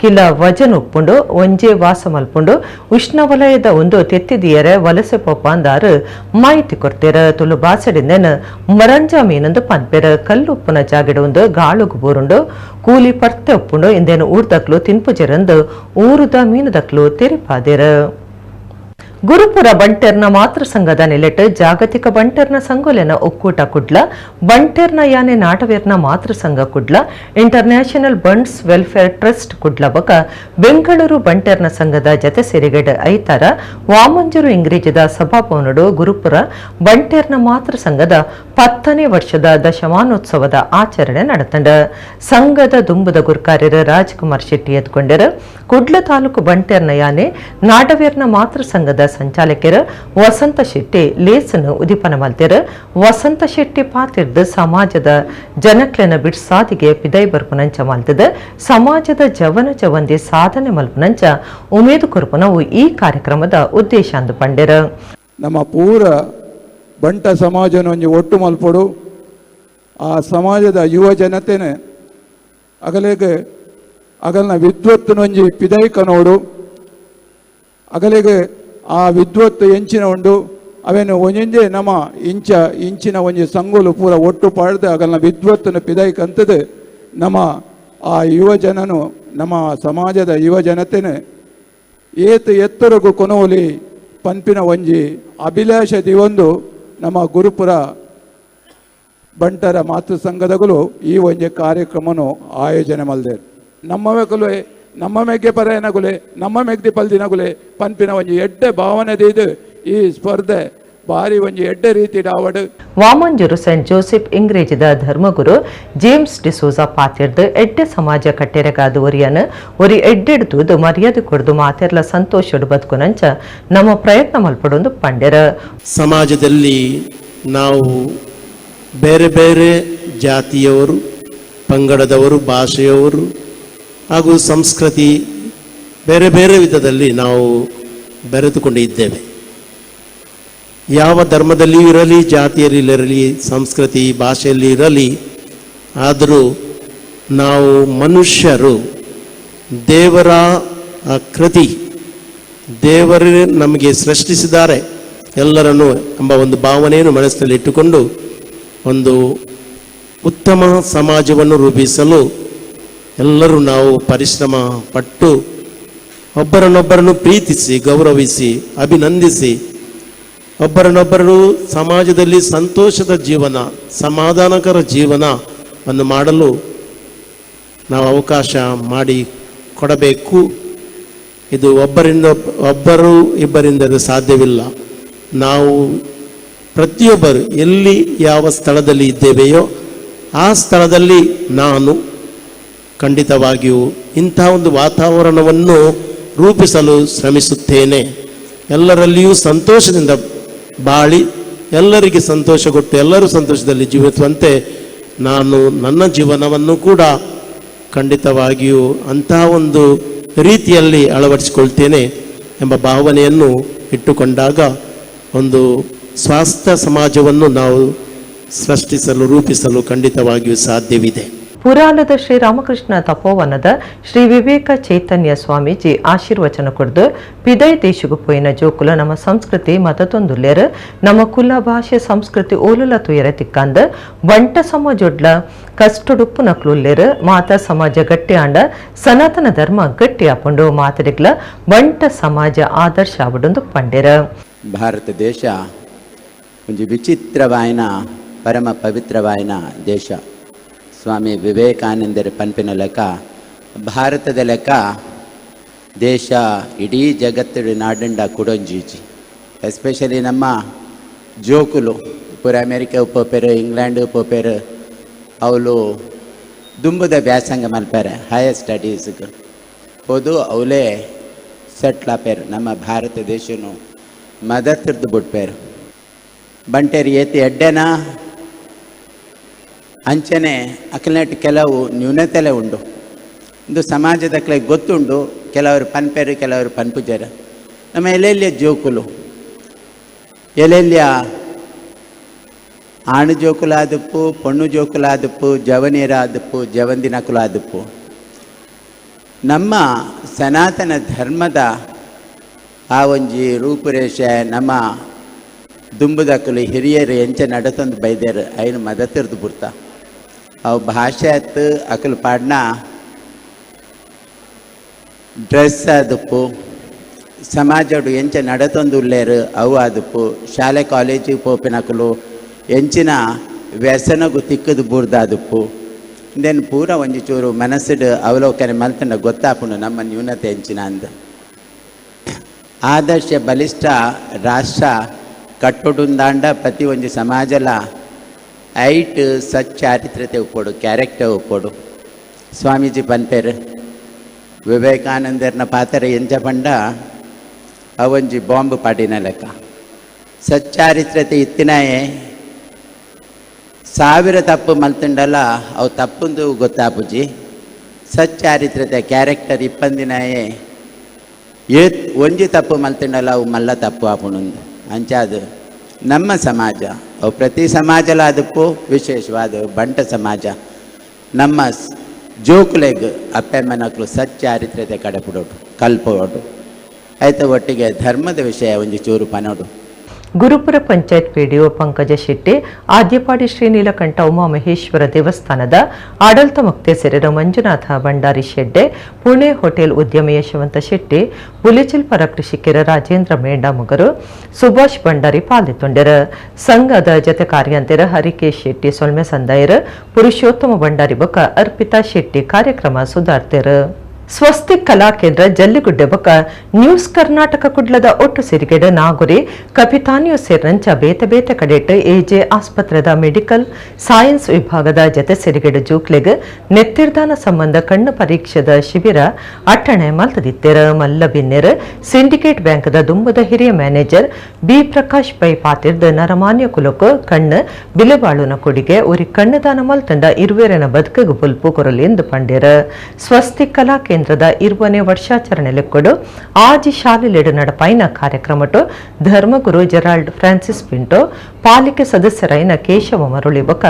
ಕಿಲ ವಜನ್ ಉಪ್ಪುಂಡು, ಒಂಜೆ ವಾಸ ಮಲ್ಪುಂಡು. ಉಷ್ಣವಲಯದ ಒಂದು ತೆತ್ತಿದಿಯರೆ ವಲಸೆ ಪೋಪಾಂದಾರು ಮಾಹಿತಿ ಕೊಡ್ತೇರ. ತುಳು ಬಾಸಡಿಂದೆನ ಮರಂಜ ಮೀನಂದು ಪನ್ಪೆರ. ಕಲ್ಲುಪ್ಪುನ ಜಾಗಡ ಒಂದು ಗಾಳುಗು ಬೋರುಂಡು, ಕೂಲಿ ಪರ್ತೆ ಉಪ್ಪುಂಡು. ಇಂದೇನು ಊರ್ದಕ್ಲು ತಿನ್ಪುಜರಂದು ಊರುದ ಮೀನುದಕ್ಲು ತೆರಿಪಾದೆರ. ಗುರುಪುರ ಬಂಟೆರ್ನ ಮಾತೃ ಸಂಘದ ನೆಲೆಟ್ ಜಾಗತಿಕ ಬಂಟೆರ್ನ ಸಂಗೊಲೆನ ಒಕ್ಕೂಟ ಕುಡ್ಲ, ಬಂಟೆರ್ನ ಯಾನೆ ನಾಟವೇರ್ನ ಮಾತೃ ಸಂಘ Kudla, international Bunts welfare trust Kudla ಬಕ ಬೆಂಗಳೂರು ಬಂಟೆರ್ನ ಸಂಘದ ಜತೆ ಸೇರಿಗಡ ಐತಾರ ವಾಮಂಜೂರು ಇಂಗ್ರೀಜದ ಸಭಾಭವನಡು ಗುರುಪುರ ಬಂಟೆರ್ನ ಮಾತೃ ಸಂಘದ 10ನೇ ವರ್ಷದ ದಶಮಾನೋತ್ಸವದ ಆಚರಣೆ ನಡೆತಂಡ. ಸಂಘದ ದುಂಬುದ ಗುರ್ಕಾರ್ಯರು ರಾಜ್ಕುಮಾರ್ ಶೆಟ್ಟಿ ಎದ್ಕೊಂಡರು. ಕುಡ್ಲ ತಾಲೂಕು ಬಂಟೆರ್ನ ಯಾನೆ ನಾಡವೇರ್ನ ಮಾತೃ ಸಂಘದ ಸಂಚಾಲಕರು ವಸಂತ ಶೆಟ್ಟಿ ಲೇಸನ್ನು ಉದಿಪನ ಮಲ್ತೆರು. ವಸಂತ ಶೆಟ್ಟಿ ಪಾತಿರ್ದು ಸಮಾಜದ ಜನಕ್ಲೆನ ಬಿಡ್ಸಾದಿಗೆ ಪಿದೈ ಬರ್ಪುನಂಚ ಮಲ್ತದ ಸಮಾಜದ ಜವನ ಜವಂದಿ ಸಾಧನೆ ಮಲ್ಪುನಂಚ ಉಮೇದು ಕೊರ್ಪುನವು ಈ ಕಾರ್ಯಕ್ರಮದ ಉದ್ದೇಶ ಅಂದು ಪಂಡೆರು. ನಮ್ಮ ಪೂರ ಬಂಟ ಸಮಾಜನ ಒಂಜಿ ಒಟ್ಟು ಮಲ್ಪೊಡು, ಆ ಸಮಾಜದ ಯುವ ಜನತೆನೆ ಅಗಲೆಗೆ ಅಗಲ್ನ ವಿದ್ವತ್ತಿನೊಂಜಿ ಪಿದೈಕ ನೋಡು, ಅಗಲೆಗೆ ಆ ವಿದ್ವತ್ತು ಎಂಚಿನ ಉಂಡು ಅವೇನು ಒಂಜೊಂಜೆ ನಮ್ಮ ಇಂಚ ಇಂಚಿನ ಒಂಜಿ ಸಂಗೋಲು ಪೂರ ಒಟ್ಟು ಪಾಡ್ದು ಅಗಲ್ನ ವಿದ್ವತ್ತನ್ನು ಪಿದೈಕಂತದ್ದು ನಮ್ಮ ಆ ಯುವ ಜನನು ನಮ್ಮ ಸಮಾಜದ ಯುವ ಜನತೆನೆ ಏತ್ ಎತ್ತರಗು ಕೊನೋಲಿ ಪನ್ಪಿನ ಒಂಜಿ ಅಭಿಲಾಷ ದಿವೊಂದು ನಮ್ಮ ಗುರುಪುರ ಬಂಟರ ಮಾತೃ ಸಂಘದಗಳು ಈ ಒಂಜಿ ಕಾರ್ಯಕ್ರಮನು ಆಯೋಜನೆ ಮಲ್ದೇರು. ನಮ್ಮ ಕುಲೆ ನಮ್ಮ ಮೆಗ್ಗೆ ಪರಯನಗುಲೆ ನಮ್ಮ ಮೆಗ್ದಿ ಪಲ್ದಿನಗುಲೆ ಪನ್ಪಿನ ಒಂಜಿ ಎಡ್ಡೆ ಭಾವನೆ ಇದು ಈ ಸ್ಪರ್ಧೆ ಬಾರಿ ಒಂಜಿ ಎಡ್ಡೆ ರೀತಿ ಡಾವಡು. ವಾಮಂಜೂರು ಸೆಂಟ್ ಜೋಸೆಫ್ ಇಂಗ್ರೇಜಿದ ಧರ್ಮಗುರು ಜೇಮ್ಸ್ ಡಿಸೋಜಾ ಪಾತಿರ್ದು ಎಡ್ಡೆ ಸಮಾಜ ಕಟ್ಟೆರಗಾದ ಒರಿಯನ್ ಒರಿ ಎಡ್ಡೆಡ್ದು ಮರ್ಯಾದೆ ಕೊಡ್ದು ಮಾತೆರ್ಲ ಸಂತೋಷಡು ಬದುಕುನಂಚ ನಮ್ಮ ಪ್ರಯತ್ನ ಮಲ್ಪಡೊಂದು ಪಂಡೆರ. ಸಮಾಜದಲ್ಲಿ ನಾವು ಬೇರೆ ಬೇರೆ ಜಾತಿಯವರು, ಪಂಗಡದವರು, ಭಾಷೆಯವರು ಹಾಗೂ ಸಂಸ್ಕೃತಿ ಬೇರೆ ಬೇರೆ ವಿಧದಲ್ಲಿ ನಾವು ಬೆರೆತುಕೊಂಡಿದ್ದೇವೆ. ಯಾವ ಧರ್ಮದಲ್ಲಿಯೂ ಇರಲಿ, ಜಾತಿಯಲ್ಲಿ ಇರಲಿ, ಸಂಸ್ಕೃತಿ ಭಾಷೆಯಲ್ಲಿ ಇರಲಿ, ಆದರೂ ನಾವು ಮನುಷ್ಯರು, ದೇವರ ಕೃತಿ, ದೇವರೇ ನಮಗೆ ಸೃಷ್ಟಿಸಿದ್ದಾರೆ ಎಲ್ಲರನ್ನು ಎಂಬ ಒಂದು ಭಾವನೆಯನ್ನು ಮನಸ್ಸಿನಲ್ಲಿ ಇಟ್ಟುಕೊಂಡು ಒಂದು ಉತ್ತಮ ಸಮಾಜವನ್ನು ರೂಪಿಸಲು ಎಲ್ಲರೂ ನಾವು ಪರಿಶ್ರಮ ಪಟ್ಟು ಒಬ್ಬರನ್ನೊಬ್ಬರನ್ನು ಪ್ರೀತಿಸಿ, ಗೌರವಿಸಿ, ಅಭಿನಂದಿಸಿ, ಒಬ್ಬರನ್ನೊಬ್ಬರು ಸಮಾಜದಲ್ಲಿ ಸಂತೋಷದ ಜೀವನ, ಸಮಾಧಾನಕರ ಜೀವನವನ್ನು ಮಾಡಲು ನಾವು ಅವಕಾಶ ಮಾಡಿ ಕೊಡಬೇಕು. ಇದು ಒಬ್ಬರಿಂದ ಒಬ್ಬರು ಇಬ್ಬರಿಂದ ಅದು ಸಾಧ್ಯವಿಲ್ಲ. ನಾವು ಪ್ರತಿಯೊಬ್ಬರು ಎಲ್ಲಿ ಯಾವ ಸ್ಥಳದಲ್ಲಿ ಇದ್ದೇವೆಯೋ ಆ ಸ್ಥಳದಲ್ಲಿ ನಾನು ಖಂಡಿತವಾಗಿಯೂ ಇಂಥ ಒಂದು ವಾತಾವರಣವನ್ನು ರೂಪಿಸಲು ಶ್ರಮಿಸುತ್ತೇನೆ. ಎಲ್ಲರಲ್ಲಿಯೂ ಸಂತೋಷದಿಂದ ಬಾಳಿ ಎಲ್ಲರಿಗೆ ಸಂತೋಷ ಕೊಟ್ಟು ಎಲ್ಲರೂ ಸಂತೋಷದಲ್ಲಿ ಜೀವಿಸುವಂತೆ ನಾನು ನನ್ನ ಜೀವನವನ್ನು ಕೂಡ ಖಂಡಿತವಾಗಿಯೂ ಅಂತಹ ಒಂದು ರೀತಿಯಲ್ಲಿ ಅಳವಡಿಸಿಕೊಳ್ತೇನೆ ಎಂಬ ಭಾವನೆಯನ್ನು ಇಟ್ಟುಕೊಂಡಾಗ ಒಂದು ಸ್ವಾಸ್ಥ್ಯ ಸಮಾಜವನ್ನು ನಾವು ಸೃಷ್ಟಿಸಲು, ರೂಪಿಸಲು ಖಂಡಿತವಾಗಿಯೂ ಸಾಧ್ಯವಿದೆ. ಪುರಾಣದ ಶ್ರೀರಾಮಕೃಷ್ಣ ತಪೋವನದ ಶ್ರೀ ವಿವೇಕ ಚೈತನ್ಯ ಸ್ವಾಮೀಜಿ ಆಶೀರ್ವಚನ ಕೊಡ್ದು ಪಿದೈ ದೇಶಗು ಪೋಯಿನ ಜೋಕುಲ ನಮ್ಮ ಸಂಸ್ಕೃತಿ ಮತತೊಂದುಲ್ಲೇರು ನಮ್ಮ ಕುಲ ಭಾಷೆ ಸಂಸ್ಕೃತಿ ಓಲುಲ ತುಯರೆ ತಿಕ್ಕಂದ ಬಂಟ ಸಮಾಜೊಡ್ಲ ಕಷ್ಟುಡುಪ್ಪು ನಕ್ಲುಲ್ಲೇರು ಮಾತಾ ಸಮಾಜ ಗಟ್ಟಿ ಆಂಡ ಸನಾತನ ಧರ್ಮ ಗಟ್ಟಿ ಆಪುಂಡು ಮಾತಡಿಗ್ಲ ಬಂಟ ಸಮಾಜ ಆದರ್ಶ ಆವಡೊಂದು ಪಂಡೆರ. ಭಾರತ ದೇಶ ಒಂಜಿ ವಿಚಿತ್ರವಾಯಿನ ಪರಮ ಪವಿತ್ರವಾಯಿನ ದೇಶ. ಸ್ವಾಮಿ ವಿವೇಕಾನಂದರ ಪನ್ಪಿನ ಲೆಕ್ಕ ಭಾರತದ ಲೆಕ್ಕ ದೇಶ ಇಡೀ ಜಗತ್ತಿನ ನಾಡಂಡ ಕುಡೊಂಜೀಜಿ. ಎಸ್ಪೆಷಲಿ ನಮ್ಮ ಜೋಕುಲು ಪೂರ ಅಮೇರಿಕ ಪೋಪೇರು, ಇಂಗ್ಲೆಂಡ್ ಪೋಪೇರು, ಅವಳು ದುಂಬುದ ವ್ಯಾಸಂಗ ಮಲ್ಪೇರೆ ಹೈಯರ್ ಸ್ಟಡೀಸ್ಗೆ ಹೋದು ಅವಲೇ ಸೆಟ್ಲ್ ಆಪೇರು. ನಮ್ಮ ಭಾರತ ದೇಶನು ಮದತ್ತಿರ್ದು ಬಿಟ್ಪೇರು. ಬಂಟೇರು ಏತಿ ಎಡ್ಡೆನ ಅಂಚನೆ ಅಕ್ಲೆಟ್ ಕೆಲವು ನ್ಯೂನತೆಲೆ ಉಂಡು. ಇಂದು ಸಮಾಜದ ಅಕ್ಲೆ ಗೊತ್ತುಂಡು, ಕೆಲವರು ಪನ್ಪೇರು, ಕೆಲವರು ಪನ್ಪುಜರು. ನಮ್ಮ ಎಲ್ಲೆಲ್ಲಿಯ ಜೋಕುಲು ಎಲ್ಲೆಲ್ಲಿಯ ಆಣು ಜೋಕುಲಾದಪ್ಪು, ಪೊಣ್ಣು ಜೋಕುಲಾದಪ್ಪು, ಜವನೀರಾದಪ್ಪು, ಜವಂದಿನಕುಲಾದಪ್ಪು, ನಮ್ಮ ಸನಾತನ ಧರ್ಮದ ಆ ಒಂಜಿ ರೂಪುರೇಷೆ ನಮ್ಮ ದುಂಬುದಕ್ಕಲು ಹಿರಿಯರು ಎಂಚ ನಡತೊಂದು ಬೈದೇರು ಐನು ಮದತಿರ್ದು ಬುರ್ತ. ಅವು ಭಾಷೆ ಆತು, ಅಕಲು ಪಾಡ್ನ ಡ್ರೆಸ್ ಆದಪ್ಪು, ಸಮಾಜಡು ಎಂಚ ನಡತೊಂದು ಉಲ್ಲೇರು ಅವು ಆದಪ್ಪು, ಶಾಲೆ ಕಾಲೇಜಿಗೆ ಪೋಪಿನಕಲು ಎಂಚಿನ ವ್ಯಸನಗು ತಿಕ್ಕದು ಬೂರ್ದಾದಪ್ಪು. Then ಪೂರ ಒಂಜಿ ಚೂರು ಮನಸ್ಸುಡು ಅವಲೋಕನೆ ಮಲ್ತಂಡ ಗೊತ್ತಾಪುಂಡು ನಮ್ಮ ನ್ಯೂನತೆ ಎಂಚಿನ ಅಂದ. ಆದರ್ಶ ಬಲಿಷ್ಠ ರಾಷ್ಟ್ರ ಕಟ್ಟುಡುಂದಾಂಡ ಪ್ರತಿ ಒಂಜಿ ಸಮಾಜಲ ಐಟ್ ಸಚ್ಚಾರಿತ್ರತೆ ಉಪ್ಪೊಡು, ಕ್ಯಾರೆಕ್ಟರ್ ಉಪ್ಪೊಡು. ಸ್ವಾಮೀಜಿ ಪನ್ಪೇರು ವಿವೇಕಾನಂದರ್ನ ಪಾತ್ರ ಎಂಚ ಪಂಡ ಅವೊಂಜಿ ಬಾಂಬ್ ಪಾಡಿನ ಲೆಕ್ಕ. ಸಚ್ಚಾರಿತ್ರತೆ ಇತ್ತಿನಾಯೆ ಸಾವಿರ ತಪ್ಪು ಮಲ್ತುಂಡಲ ಅವು ತಪ್ಪುಂದು ಗೊತ್ತಾಪುಜಿ. ಸಚ್ಚಾರಿತ್ರತೆ ಕ್ಯಾರೆಕ್ಟರ್ ಇಪ್ಪಂದಿನಾಯೆ ಏತ್ ಒಂಜಿ ತಪ್ಪು ಮಲ್ತುಂಡಲ ಅವು ಮಲ್ಲ ತಪ್ಪು ಆಪುಣುಂದು. ಅಂಚಾದು ನಮ್ಮ ಸಮಾಜ ಅವು ಪ್ರತಿ ಸಮಾಜಲ ಅದಕ್ಕೂ ವಿಶೇಷವಾದ ಬಂಟ ಸಮಾಜ ನಮ್ಮ ಜೋಕುಲೆಗ್ ಅಪ್ಪೆಮ್ಮನಕ್ಲು ಸಚ್ಚಾರಿತ್ರತೆ ಕಡಪುಡೋಡು ಕಲ್ಪೋಡು ಆಯ್ತು. ಒಟ್ಟಿಗೆ ಧರ್ಮದ ವಿಷಯ ಒಂಜಿ ಚೂರು ಪನೋಡು. Gurupura panchayat PDO Pankaja Shetty, Adyapadi Shri Neelakantha Umamaheshwara ದೇವಸ್ಥಾನದ ಆಡಳಿತ ಮೊಕ್ತೇಸರರು ಮಂಜುನಾಥ ಭಂಡಾರಿ ಶೆಡ್ಡೆ, ಪುಣೆ ಹೋಟೆಲ್ ಉದ್ಯಮಿ ಯಶವಂತ ಶೆಟ್ಟಿ, ಬುಲೆಚಿಲ್ಪರ ಕೃಷಿಕರ ರಾಜೇಂದ್ರ ಮೇಂಡಾಮುಗರು, ಸುಭಾಷ್ ಭಂಡಾರಿ ಪಾಲ್ಗೊಂಡರು. ಸಂಘದ ಜತೆ ಕಾರ್ಯಂತೆರ ಹರಿಕೇಶ್ ಶೆಟ್ಟಿ ಸೊಲ್ಮೆ ಸಂದಾಯರು, ಪುರುಷೋತ್ತಮ ಭಂಡಾರಿ ಬೊಕ್ಕ ಅರ್ಪಿತಾ ಶೆಟ್ಟಿ ಕಾರ್ಯಕ್ರಮ ಸುಧಾರ್ತೆರು. ಸ್ವಸ್ತಿಕ್ ಕಲಾ ಕೇಂದ್ರ ಜಲ್ಲಿಗುಡ್ಡೆ ಬೊಕ್ಕ ನ್ಯೂಸ್ ಕರ್ನಾಟಕ ಕುಡ್ಲದ ಒಟ್ಟು ಸಿರಿಗೆಡ ನಾಗುರಿ ಕಪಿತಾನಿಯೋ ಸೇರಿನಂಚ ಬೇತೆ ಬೇತೆ ಕಡೆಟ್ ಎಜೆ ಆಸ್ಪತ್ರೆದ ಮೆಡಿಕಲ್ ಸೈನ್ಸ್ ವಿಭಾಗದ ಜತೆ ಸಿರಿಗೆಡ ಜೂಕ್ಲೆಗ್ ನೆತ್ತಿರ್ದಾನ ಸಂಬಂಧ ಕಣ್ಣು ಪರೀಕ್ಷೆದ ಶಿಬಿರ ಅಟ್ಟಣೆ ಮಲ್ತದಿತ್ತೆರ. ಮಲ್ಲ ಬಿನ್ನೆರ್ ಸಿಂಡಿಕೇಟ್ ಬ್ಯಾಂಕ್ದ ದುಂಬದ ಹಿರಿಯ ಮ್ಯಾನೇಜರ್ ಬಿ ಪ್ರಕಾಶ್ ಪೈ ಪಾತಿರ್ದ ನರಮಾನ್ಯ ಕುಲಕ್ ಕಣ್ಣು ಬಿಲೆಬಾಳುನ ಕೊಡಿಗೆ ಒರಿ ಕಣ್ಣುದಾನ ಮಲ್ತಂಡ ಇರುವೆರೆನ ಬದುಕಗ್ ಬುಲ್ಪು ಕೊರಲಿ ಎಂದು ಪಂಡೆರ. ಸ್ವಸ್ತಿಕ್ ಕಲಾ ಕೇಂದ್ರದ 20ನೇ ವರ್ಷಾಚರಣೆ ಲೆಕ್ಕಡು ಆಜಿ ಶಾಲೆಲೆಡು ನಡಪಾಯಿನ ಕಾರ್ಯಕ್ರಮಟು ಧರ್ಮಗುರು Gerald Francis Pinto, ಪಾಲಿಕೆ ಸದಸ್ಯರಾಯಿನ ಕೇಶವ ಮರುಳಿ ಬೊಕ್ಕ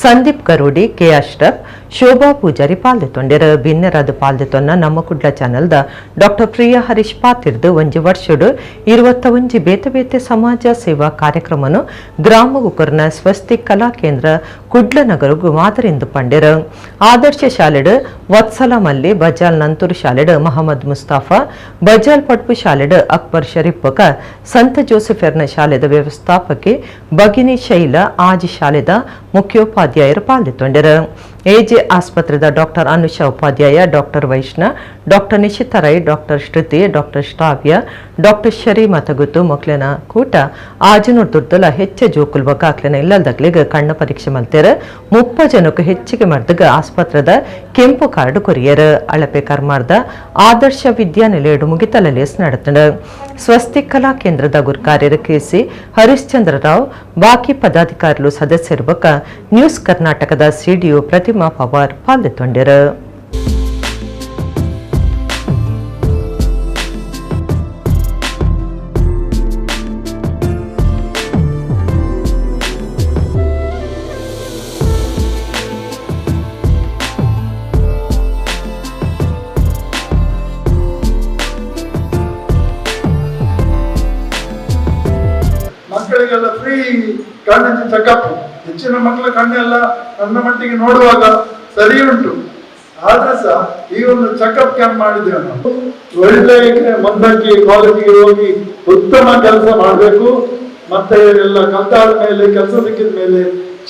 ಸಂದೀಪ್ ಗರುಡಿ, ಕೆ ಅಶ್ರಫ್, ಶೋಭಾ ಪೂಜಾರಿ ಪಾಲ್ದೆತೊಂಡೆರು. ಬಿನ್ನೆರಾದ ಪಾಲ್ದೆತೊನ್ನ ನಮ್ಮ ಕುಡ್ಲ ಚಾನೆಲ್ದ ಡಾಕ್ಟರ್ ಪ್ರಿಯಾ ಹರೀಶ್ ಪಾತಿರ್ದು ಒಂಜಿ ವರ್ಷಡು 21 ಬೇತೆ ಬೇತೆ ಸಮಾಜ ಸೇವಾ ಕಾರ್ಯಕ್ರಮನು ಗ್ರಾಮ ಗುಕರ್ನ ಸ್ವಸ್ತಿಕ್ ಕಲಾ ಕೇಂದ್ರ ಕುಡ್ಲ ನಗರಗು ಮಾದರಿಂದು ಪಂಡೆರು. ಆದರ್ಶ ಶಾಲೆಡು ವತ್ಸಲ ಮಲ್ಲಿ, ಬಜಾಲ್ ನಂತೂರು ಶಾಲೆಡು ಮಹಮ್ಮದ್ ಮುಸ್ತಾಫಾ, ಬಜಾಲ್ ಪಟ್ಪು ಶಾಲೆಡು ಅಕ್ಬರ್ ಶರೀಫ್ ಬೊಕ್ಕ ಸಂತ ಜೋಸೆಫೆರ್ನ ಶಾಲೆದ ವ್ಯವಸ್ಥಾಪಕಿ ಭಗಿನಿ ಶೈಲಾ ಆಜಿ ಶಾಲೆದ ಮುಖ್ಯೋಪಾಧ್ಯಾಯರು ಪಾಲ್ದೆತೊಂಡೆರು. ಎಜೆ ಆಸ್ಪತ್ರೆದ doctor Anusha Upadhyaya, doctor Vaishna, doctor Nishita Rai, doctor Shruti, doctor Shravya, doctor Shari ಮತಗುತ್ತು ಮೊಕ್ಲೆನ ಕೂಟ ಆಜನೂರ್ ಹೆಚ್ಚ ಜೋಕುಲ್ ಬೊಕ್ಕ ಅಕ್ಲೆನ ಇಲ್ಲದಕ್ಲೆಗ್ ಕಣ್ಣ ಪರೀಕ್ಷೆ ಮಲ್ತೆರ್. 30 ಜನಕ್ಕೆ ಹೆಚ್ಚಿಗೆ ಮರ್ದಗ ಆಸ್ಪತ್ರೆದ ಕೆಂಪು ಕಾರ್ಡ್ ಕೊರಿಯರ್. ಅಳಪೆ ಕರ್ಮಾರ್ದ ಆದರ್ಶ ವಿದ್ಯಾನಿಲಯಡು ಮುಗಿತಲಲೇಸ್ ನಡೆತಂಡು. ಸ್ವಸ್ತಿಕ್ ಕಲಾ ಕೇಂದ್ರದ ಗುರ್ಕಾರ್ಯರು ಕೆಸಿ ಹರಿಶ್ಚಂದ್ರ ರಾವ್, ಬಾಕಿ ಪದಾಧಿಕಾರಿಗಳು ಸದಸ್ಯರು ಬೊಕ್ಕ ನ್ಯೂಸ್ ಕರ್ನಾಟಕದ ಸಿಡಿಒ ಪ್ರತಿಮಾ ಪವಾರ್ ಪಾಲ್ದೆತೊಂಡೆರು. ಮಕ್ಕಳಿಗೆಲ್ಲ ಫ್ರೀ ಕಣ್ಣಿನ ಚೆಕಪ್, ಹೆಚ್ಚಿನ ಮಕ್ಕಳ ಕಣ್ಣೆಲ್ಲ ನನ್ನ ಮಟ್ಟಿಗೆ ನೋಡುವಾಗ ಸರಿ ಉಂಟು, ಆದ್ರೆ ಸಹ ಈ ಒಂದು ಚೆಕಪ್ ಕ್ಯಾಂಪ್ ಮಾಡಿದ್ದೇವೆ ನಾವು. ಒಳ್ಳೆ ಮುಂದಕ್ಕೆ ಕಾಲೇಜಿಗೆ ಹೋಗಿ ಉತ್ತಮ ಕೆಲಸ ಮಾಡಬೇಕು, ಮತ್ತೆ ಎಲ್ಲ ಕಲ್ತಾದ ಮೇಲೆ ಕೆಲಸ ಸಿಕ್ಕಿದ ಮೇಲೆ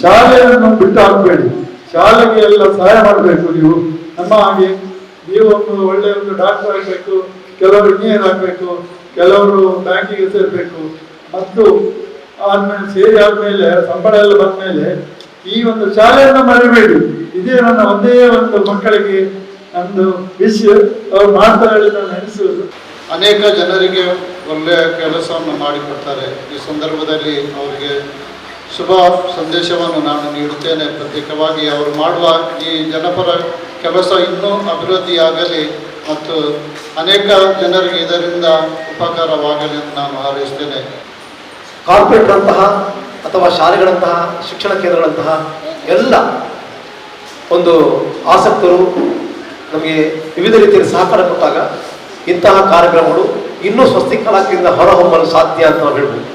ಶಾಲೆಯನ್ನು ಬಿಟ್ಟು ಹಾಕಬೇಡಿ, ಶಾಲೆಗೆ ಎಲ್ಲ ಸಹಾಯ ಮಾಡಬೇಕು. ನೀವು ನಮ್ಮ ಹಾಗೆ ನೀವು ಒಂದು ಒಳ್ಳೆ ಒಂದು ಡಾಕ್ಟರ್ ಆಗಬೇಕು, ಕೆಲವರು ಇಂಜಿನಿಯರ್ ಆಗಬೇಕು, ಕೆಲವರು ಬ್ಯಾಂಕಿಗೆ ಸೇರಬೇಕು, ಮತ್ತು ಆದ್ಮೇಲೆ ಸೇರಿ ಆದ್ಮೇಲೆ ಸಂಬಳ ಎಲ್ಲ ಬಂದ್ಮೇಲೆ ಈ ಒಂದು ಶಾಲೆಯನ್ನು ಮರಿಬೇಡಿ. ಇದೇ ನನ್ನ ಒಂದೇ ಒಂದು ಮಕ್ಕಳಿಗೆ ನಂದು ವಿಶ್, ಅವ್ರು ಮಾಡ್ತಾರೆ ಹೇಳಿ ನಾನು ಎನಿಸುವುದು. ಅನೇಕ ಜನರಿಗೆ ಒಳ್ಳೆಯ ಕೆಲಸವನ್ನು ಮಾಡಿಕೊಡ್ತಾರೆ. ಈ ಸಂದರ್ಭದಲ್ಲಿ ಅವರಿಗೆ ಶುಭ ಸಂದೇಶವನ್ನು ನಾನು ನೀಡುತ್ತೇನೆ. ಪ್ರತ್ಯೇಕವಾಗಿ ಅವರು ಮಾಡುವ ಈ ಜನಪರ ಕೆಲಸ ಇನ್ನೂ ಅಭಿವೃದ್ಧಿಯಾಗಲಿ ಮತ್ತು ಅನೇಕ ಜನರಿಗೆ ಇದರಿಂದ ಉಪಕಾರವಾಗಲಿ ಎಂದು ನಾನು ಹಾರೈಸ್ತೇನೆ. ಕಾರ್ಪೊರೇಟ್ರಂತಹ ಅಥವಾ ಶಾಲೆಗಳಂತಹ ಶಿಕ್ಷಣ ಕೇಂದ್ರಗಳಂತಹ ಎಲ್ಲ ಒಂದು ಆಸಕ್ತರು ನಮಗೆ ವಿವಿಧ ರೀತಿಯಲ್ಲಿ ಸಹಕಾರ ಕೊಟ್ಟಾಗ ಇಂತಹ ಕಾರ್ಯಕ್ರಮಗಳು ಇನ್ನೂ ಸ್ವಸ್ತಿಕ್ ಕಲಾ ಕೇಂದ್ರ ಹೊರಹೊಮ್ಮಲು ಸಾಧ್ಯ ಅಂತ ನಾವು ಹೇಳ್ಬೋದು.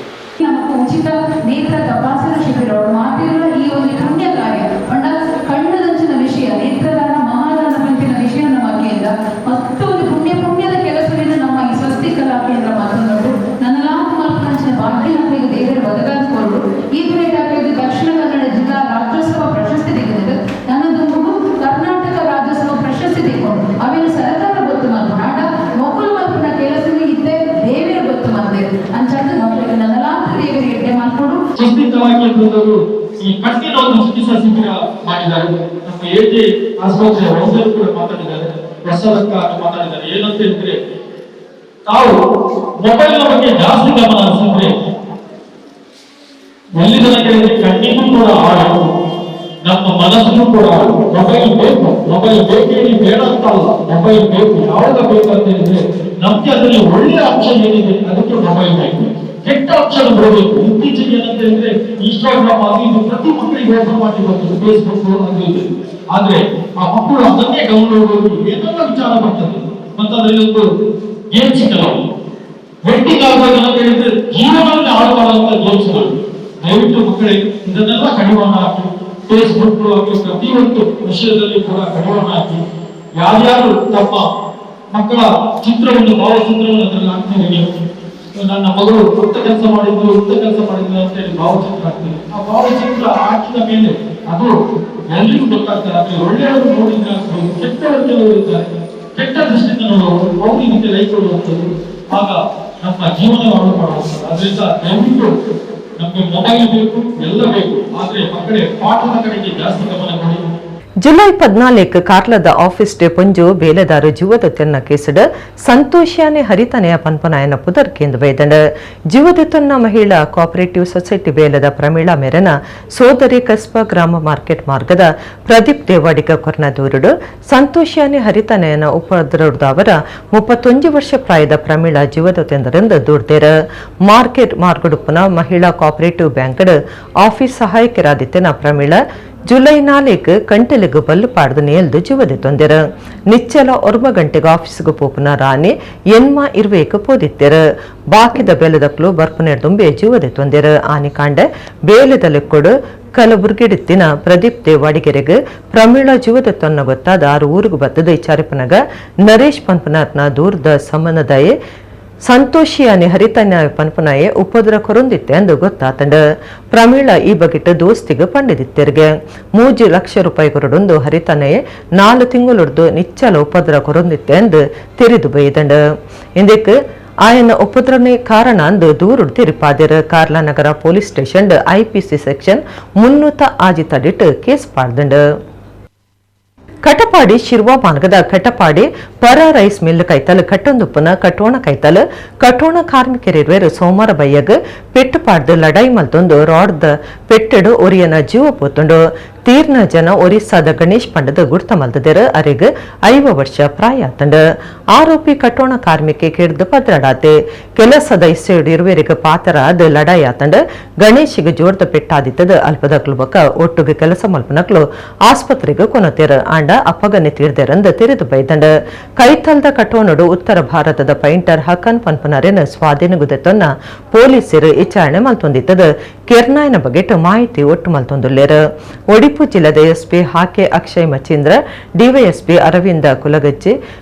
ಉಚಿತ ನೇತ್ರ ತಪಾಸಣಾ ಶಿಬಿರ ಮಾತಿರುವ ಈ ಒಂದು ಪುಣ್ಯ ಕಾರ್ಯ ಪಂಡ ಕಣ್ಣದಂಚಿನ ವಿಷಯ ನೇತ್ರದಾನ ಮಹಾದಾನ ಪಂಚಿನ ವಿಷಯ ನಮ್ಮ ಕೇಂದ್ರ ಮತ್ತು ಒಂದು ಪುಣ್ಯ ಪುಣ್ಯದ ಕೆಲಸವನ್ನು ನಮ್ಮ ಈ ಸ್ವಸ್ತಿಕ್ ಕಲಾ ಕೇಂದ್ರ ಮಾತನಾಡು ನನ್ನಲಾಂತ ಮಲ್ಪನಂಚಿನ ಭಾಗ್ಯ ನಮಗೆ ದೇವರ ಬದಲಾಯಿಸಿಕೊಂಡು ಈ ದುರೇಟಾಗಿ ದಕ್ಷಿಣ ಕನ್ನಡ ಜಿಲ್ಲಾ ರಾಜ್ಯೋತ್ಸವ ಪ್ರಶಸ್ತಿ ತೆಗೆದಿದ್ದು ನನ್ನದು ಮಗು ಕರ್ನಾಟಕ ರಾಜ್ಯೋತ್ಸವ ಪ್ರಶಸ್ತಿ ತೆಗೆದು ಅವೇನು ಸರಕಾರ ಗೊತ್ತು ಮಲ್ಪನಾಡ ಮೊಕ್ಕಲು ಮಲ್ಪನ ಕೆಲಸ ಇದ್ದೆ ದೇವರ ಗೊತ್ತು ಮಂದೆ ಅಂಚಾದ ನನ್ನಲಾಂತ ದೇವರಿಗೆ ಎಡ್ಡೆ ಮಾಡ್ಕೊಂಡು ಸ್ವಸ್ತಿಕ್ ಕಲಾ ಕೇಂದ್ರದವರು ಈ ಕಣ್ಣಿನ ಒಂದು ಚಿಕಿತ್ಸಾ ಶಿಬಿರ ಮಾಡಿದ್ದಾರೆ. ನಮ್ಮ ಎಜೆ ಆಸ್ಪತ್ರೆಯ ವೈದ್ಯರು ಕೂಡ ಮಾತಾಡಿದ್ದಾರೆ, ಪ್ರಸಾದಕ್ಕ ಮಾತಾಡಿದ್ದಾರೆ. ಏನಂತ ಹೇಳಿದ್ರೆ, ತಾವು ಮೊಬೈಲ್ ನ ಬಗ್ಗೆ ಜಾಸ್ತಿ ಗಮನ ಹರಿಸಿದ್ರೆ ಎಲ್ಲಿ ತನಕ ಹೇಳಿದ್ರೆ ಕಣ್ಣಿಗೂ ಕೂಡ ಹಾಳು, ನಮ್ಮ ಮನಸ್ಸಿಗೂ ಕೂಡ ಹಾಳು. ಮೊಬೈಲ್ ಬೇಕು, ಮೊಬೈಲ್ ಬೇಕು ಹೇಳಿ ಬೇಡ ಅಂತ ಅಲ್ಲ, ಮೊಬೈಲ್ ಬೇಕು. ಯಾವಾಗ ಬೇಕು ಅಂತ ಹೇಳಿದ್ರೆ ನಮ್ಗೆ ಅದರಲ್ಲಿ ಒಳ್ಳೆಯ ಅಂಶ ಏನಿದೆ ಅದಕ್ಕೆ ಮೊಬೈಲ್ ಬೇಕು, ಕೆಟ್ಟ ಅಂಶ ಬಿಡಬೇಕು. ಇತ್ತೀಚೆಗೆ ಏನಂತ ಹೇಳಿದ್ರೆ ಇನ್ಸ್ಟಾಗ್ರಾಮ್ ಅದು ಇದು ಪ್ರತಿ ಮಕ್ಕಳಿಗೆ ಓಪನ್ ಮಾಡಿ ಬರ್ತದೆ, ಫೇಸ್ಬುಕ್ ಅದು ಇದು. ಆದ್ರೆ ಆ ಮಕ್ಕಳು ಅದನ್ನೇ ಡೌನ್ಲೋಡ್ ಹೋಗಿ ಏನೆಲ್ಲ ವಿಚಾರ ಬರ್ತದೆ. ಮತ್ತು ಅದರಲ್ಲಿ ಒಂದು ಗೇಮ್ಸ್ ಕೆಲವು Betting ಆಗುವಾಗ ಅಂತ ಹೇಳಿದ್ರೆ ಜೀವನವನ್ನು ಹಾಳು ಮಾಡುವಂತ ಗೇಮ್ಸ್ಗಳು. ದಯವಿಟ್ಟು ಮಕ್ಕಳಿಗೆ ಇದನ್ನೆಲ್ಲ ಕಡಿವಾಣ ಹಾಕಿ, ಫೇಸ್ಬುಕ್ ಹಾಕಿ, ಪ್ರತಿಯೊಂದು ವಿಷಯದಲ್ಲಿ ಕೂಡ ಕಡಿವಾಣ ಹಾಕಿ. ಯಾರ್ಯಾರು ತಮ್ಮ ಮಕ್ಕಳ ಚಿತ್ರವನ್ನು, ಭಾವಚಿತ್ರವನ್ನು ಅದರಲ್ಲಿ ಹಾಕ್ತೀರಿ, ನೀವು ನನ್ನ ಮಗಳು ಇಂಥ ಕೆಲಸ ಮಾಡಿದ್ರು, ಇಂಥ ಕೆಲಸ ಮಾಡಿದ್ರು ಅಂತ ಹೇಳಿ ಭಾವಚಿತ್ರ ಹಾಕ್ತೀರಿ. ಆ ಭಾವಚಿತ್ರ ಹಾಕಿದ ಮೇಲೆ ಅದು ಎಲ್ರಿಗೂ ಗೊತ್ತಾಗ್ತದೆ. ಆದ್ರೆ ಒಳ್ಳೆಯವರು ನೋಡಿದ್ರೆ ಕೆಟ್ಟವರು ಕೆಲವರು ಇದ್ದಾರೆ, ಕೆಟ್ಟ ದೃಷ್ಟಿಯಿಂದ ನೋಡುವವರು, ಅವರು ಇದಕ್ಕೆ ಲೈಕ್ ಕೊಡುವಂಥದ್ದು, ಆಗ ನಮ್ಮ ಜೀವನ ಹಾಳು ಮಾಡುವಂಥದ್ದು. ಅದರಿಂದ ದಯವಿಟ್ಟು ನಮ್ಗೆ ಮೊಬೈಲ್ ಬೇಕು, ಎಲ್ಲ ಬೇಕು, ಆದ್ರೆ ಮಕ್ಕಳೇ ಪಾಠದ ಕಡೆಗೆ ಜಾಸ್ತಿ ಗಮನ ಕೊಡಿ. ಜುಲೈ 14 ಕಾರ್ಲದ ಆಫೀಸ್ ಡೇ ಪಂಜು ಬೇಲೆದಾರು ಜೀವದ ತೆನ್ನ ಕೇಸಡ್ ಸಂತೋಷಿಯಾನೆ ಹರಿತನೆಯ ಪನ್ಪನಾಯನ ಪುದರ್ ಕೇಂದ್ರ ಬೈದಂಡ. ಜೀವದೆತ್ತನ್ನ ಮಹಿಳಾ ಕೋಆಪರೇಟಿವ್ ಸೊಸೈಟಿ ಬೇಲದ ಪ್ರಮೀಳಾ ಮೇರನ ಸೋದರಿ ಕಸ್ಬಾ ಗ್ರಾಮ ಮಾರ್ಕೆಟ್ ಮಾರ್ಗದ ಪ್ರದೀಪ್ ದೇವಾಡಿಗ ಕೊರ್ನ ದೂರುಡು ಸಂತೋಷಿಯಾನೆ ಹರಿತನೆಯನ ಉಪದ್ರವರ 31 ವರ್ಷ ಪ್ರಾಯದ ಪ್ರಮೀಳಾ ಜೀವದತ್ತೆಂದರಿಂದ ದೂರ್ದೇರ. ಮಾರ್ಕೆಟ್ ಮಾರ್ಗಡುಪ್ಪನ ಮಹಿಳಾ cooperative bank office ಸಹಾಯಕರಾದಿತ್ಯನ Pramila July 4 ಕಂಟೆಲಿಗು Ballu ಪಾಡ್ದು ನೇಲ್ದು ಜೀವದೆ ತೊಂದೆರ. ನಿಚ್ಚಲ 9 ಗಂಟೆಗೆ ಆಫೀಸ್ಗೆ ಪೋಪುನ ರಾಣಿ ಎನ್ಮ ಇರ್ವೇಕ ಪೋದಿತ್ತೆರ. ಬಾಕಿದ ಬೇಲದಕ್ಲು ಬರ್ಪುನೆರ್ದುಂಬೆ ಜೀವದೆ ತೊಂದೆರ. ಆನಿಕಾಂಡ ಬೇಲದ ಲೆಕ್ಕೊಡು ಕಲಬುರ್ಗಿಡಿತ್ತಿನ ಪ್ರದೀಪ್ ದೇವಾಡಿಗೆರೆಗೆ ಪ್ರಮೀಳಾ ಜೀವದ ತೊನ್ನ ಗೊತ್ತಾದ 6 ಊರುಗು ಬತ್ತದ ವಿಚಾರಿಪನಗ ನರೇಶ್ ಪನ್ಪನಾತ್ನ ದೂರದ ಸಮನದಾಯೆ ಸಂತೋಷಿಯಾನೆ ಹರಿತನ್ಯಾಯ ಪನ್ಪನಾಯೆ ಉಪದ್ರ ಕೊರೊಂದಿತ್ತೆ ಎಂದು ಗೊತ್ತಾತಂಡ. ಪ್ರಮೀಳಾ ಈ ಬಗೆಟ್ ದೋಸ್ತಿಗೆ ಪಂಡಿದಿತ್ತೆರ್ಗೆ 3 ಲಕ್ಷ ರೂಪಾಯಿ ಕೊರಡೊಂದು ಹರಿತನಯೆ 4 ತಿಂಗಳೊಡ್ದು ನಿಚ್ಚಲ ಉಪದ್ರ ಕೊರೊಂದಿತ್ತೆ ಎಂದು ತೆರೆದು ಬೈದಂಡ. ಇಂದಕ್ಕೆ ಆಯನ ಉಪದ್ರನೇ ಕಾರಣ ಅಂದು ದೂರುಡ್ ತಿರುಪಾದಿರ. ಕಾರ್ಲಾ ನಗರ police station IPC section 306 ತಡಿಟ್ಟು case ಪಾಡ್ದಂಡ. ಕಟಪಾಡಿ ಶಿರ್ವಾ ಮಾರ್ಗದ ಕಟಪಾಡಿ ಪರ ರೈಸ್ ಮಿಲ್ ಕೈತಲ್ ಕಟ್ಟೊಂದುಪ್ಪನ ಕಟೋಣ ಕೈತಲ್ ಕಟೋಣ ಕಾರ್ಮಿಕರಿರುವರು ಸೋಮವಾರ ಬಯ್ಯಗ್ ಪೆಟ್ಟು ಪಾಡ್ದು ಲಡಾಯಿ ಮಲ್ತೊಂದು ರಾಡ್ದ ಪೆಟ್ಟೆಡು ಒರಿಯನ ಜೀವ ಪೋತುಂಡು. ತೀರ್ನ ಜನ ಒರಿಸ್ಸಾದ ಗಣೇಶ್ ಪಂಡದ ಗುರ್ತ ಮಲ್ತದೆರ್. ಅರೆಗ್ 50 ವರ್ಷ ಪ್ರಾಯ ಆತಂಡ. ಆರೋಪಿ ಕಟೋಣ ಕಾರ್ಮಿಕೆ ಕೆಡ್ದು ಪದ್ರಡಾತೆ. ಕೆಲಸದ ಇಸ್ಸೆಡು ಇರುವೆರಿಗೆ ಪಾತ್ರ ಅದು ಲಡಾಯಿ ಆತಂಡ. ಗಣೇಶಿಗೆ ಜೋರ್ದ ಪೆಟ್ಟಾದಿತ್ತದ ಅಲ್ಪದಕ್ಲು ಬೊಕ್ಕ ಒಟ್ಟುಗೆ ಕೆಲಸ ಮಲ್ಪನಕ್ಲು ಆಸ್ಪತ್ರೆಗೆ ಕೊನತೇರ್. ಆಂಡ ಅಪ್ಪಗನೆ ತೀರ್ದೆರಂದ ತೆರೆದು ಬೈದಂಡ. ಕೈತಲ್ದ ಕಟೋಣಡು ಉತ್ತರ ಭಾರತದ ಪೈಂಟರ್ ಹಕನ್ ಪನ್ಪನರೆನ ಸ್ವಾಧೀನಗುದೆತ್ತೊನ್ನ ಪೊಲೀಸರು ವಿಚಾರಣೆ ಮಲ್ತೊಂದಿತ್ತದ. ಕೆರ್ನಾಯನ ಬಗೆಟ್ ಮಾಹಿತಿ ಒಟ್ಟು ಮಲ್ತೊಂದುಲ್ಲೇರ್. Odipu ಜಿಲ್ಲದ SP Hake Akshay Machindra, DYSP Aravinda Kulagajje,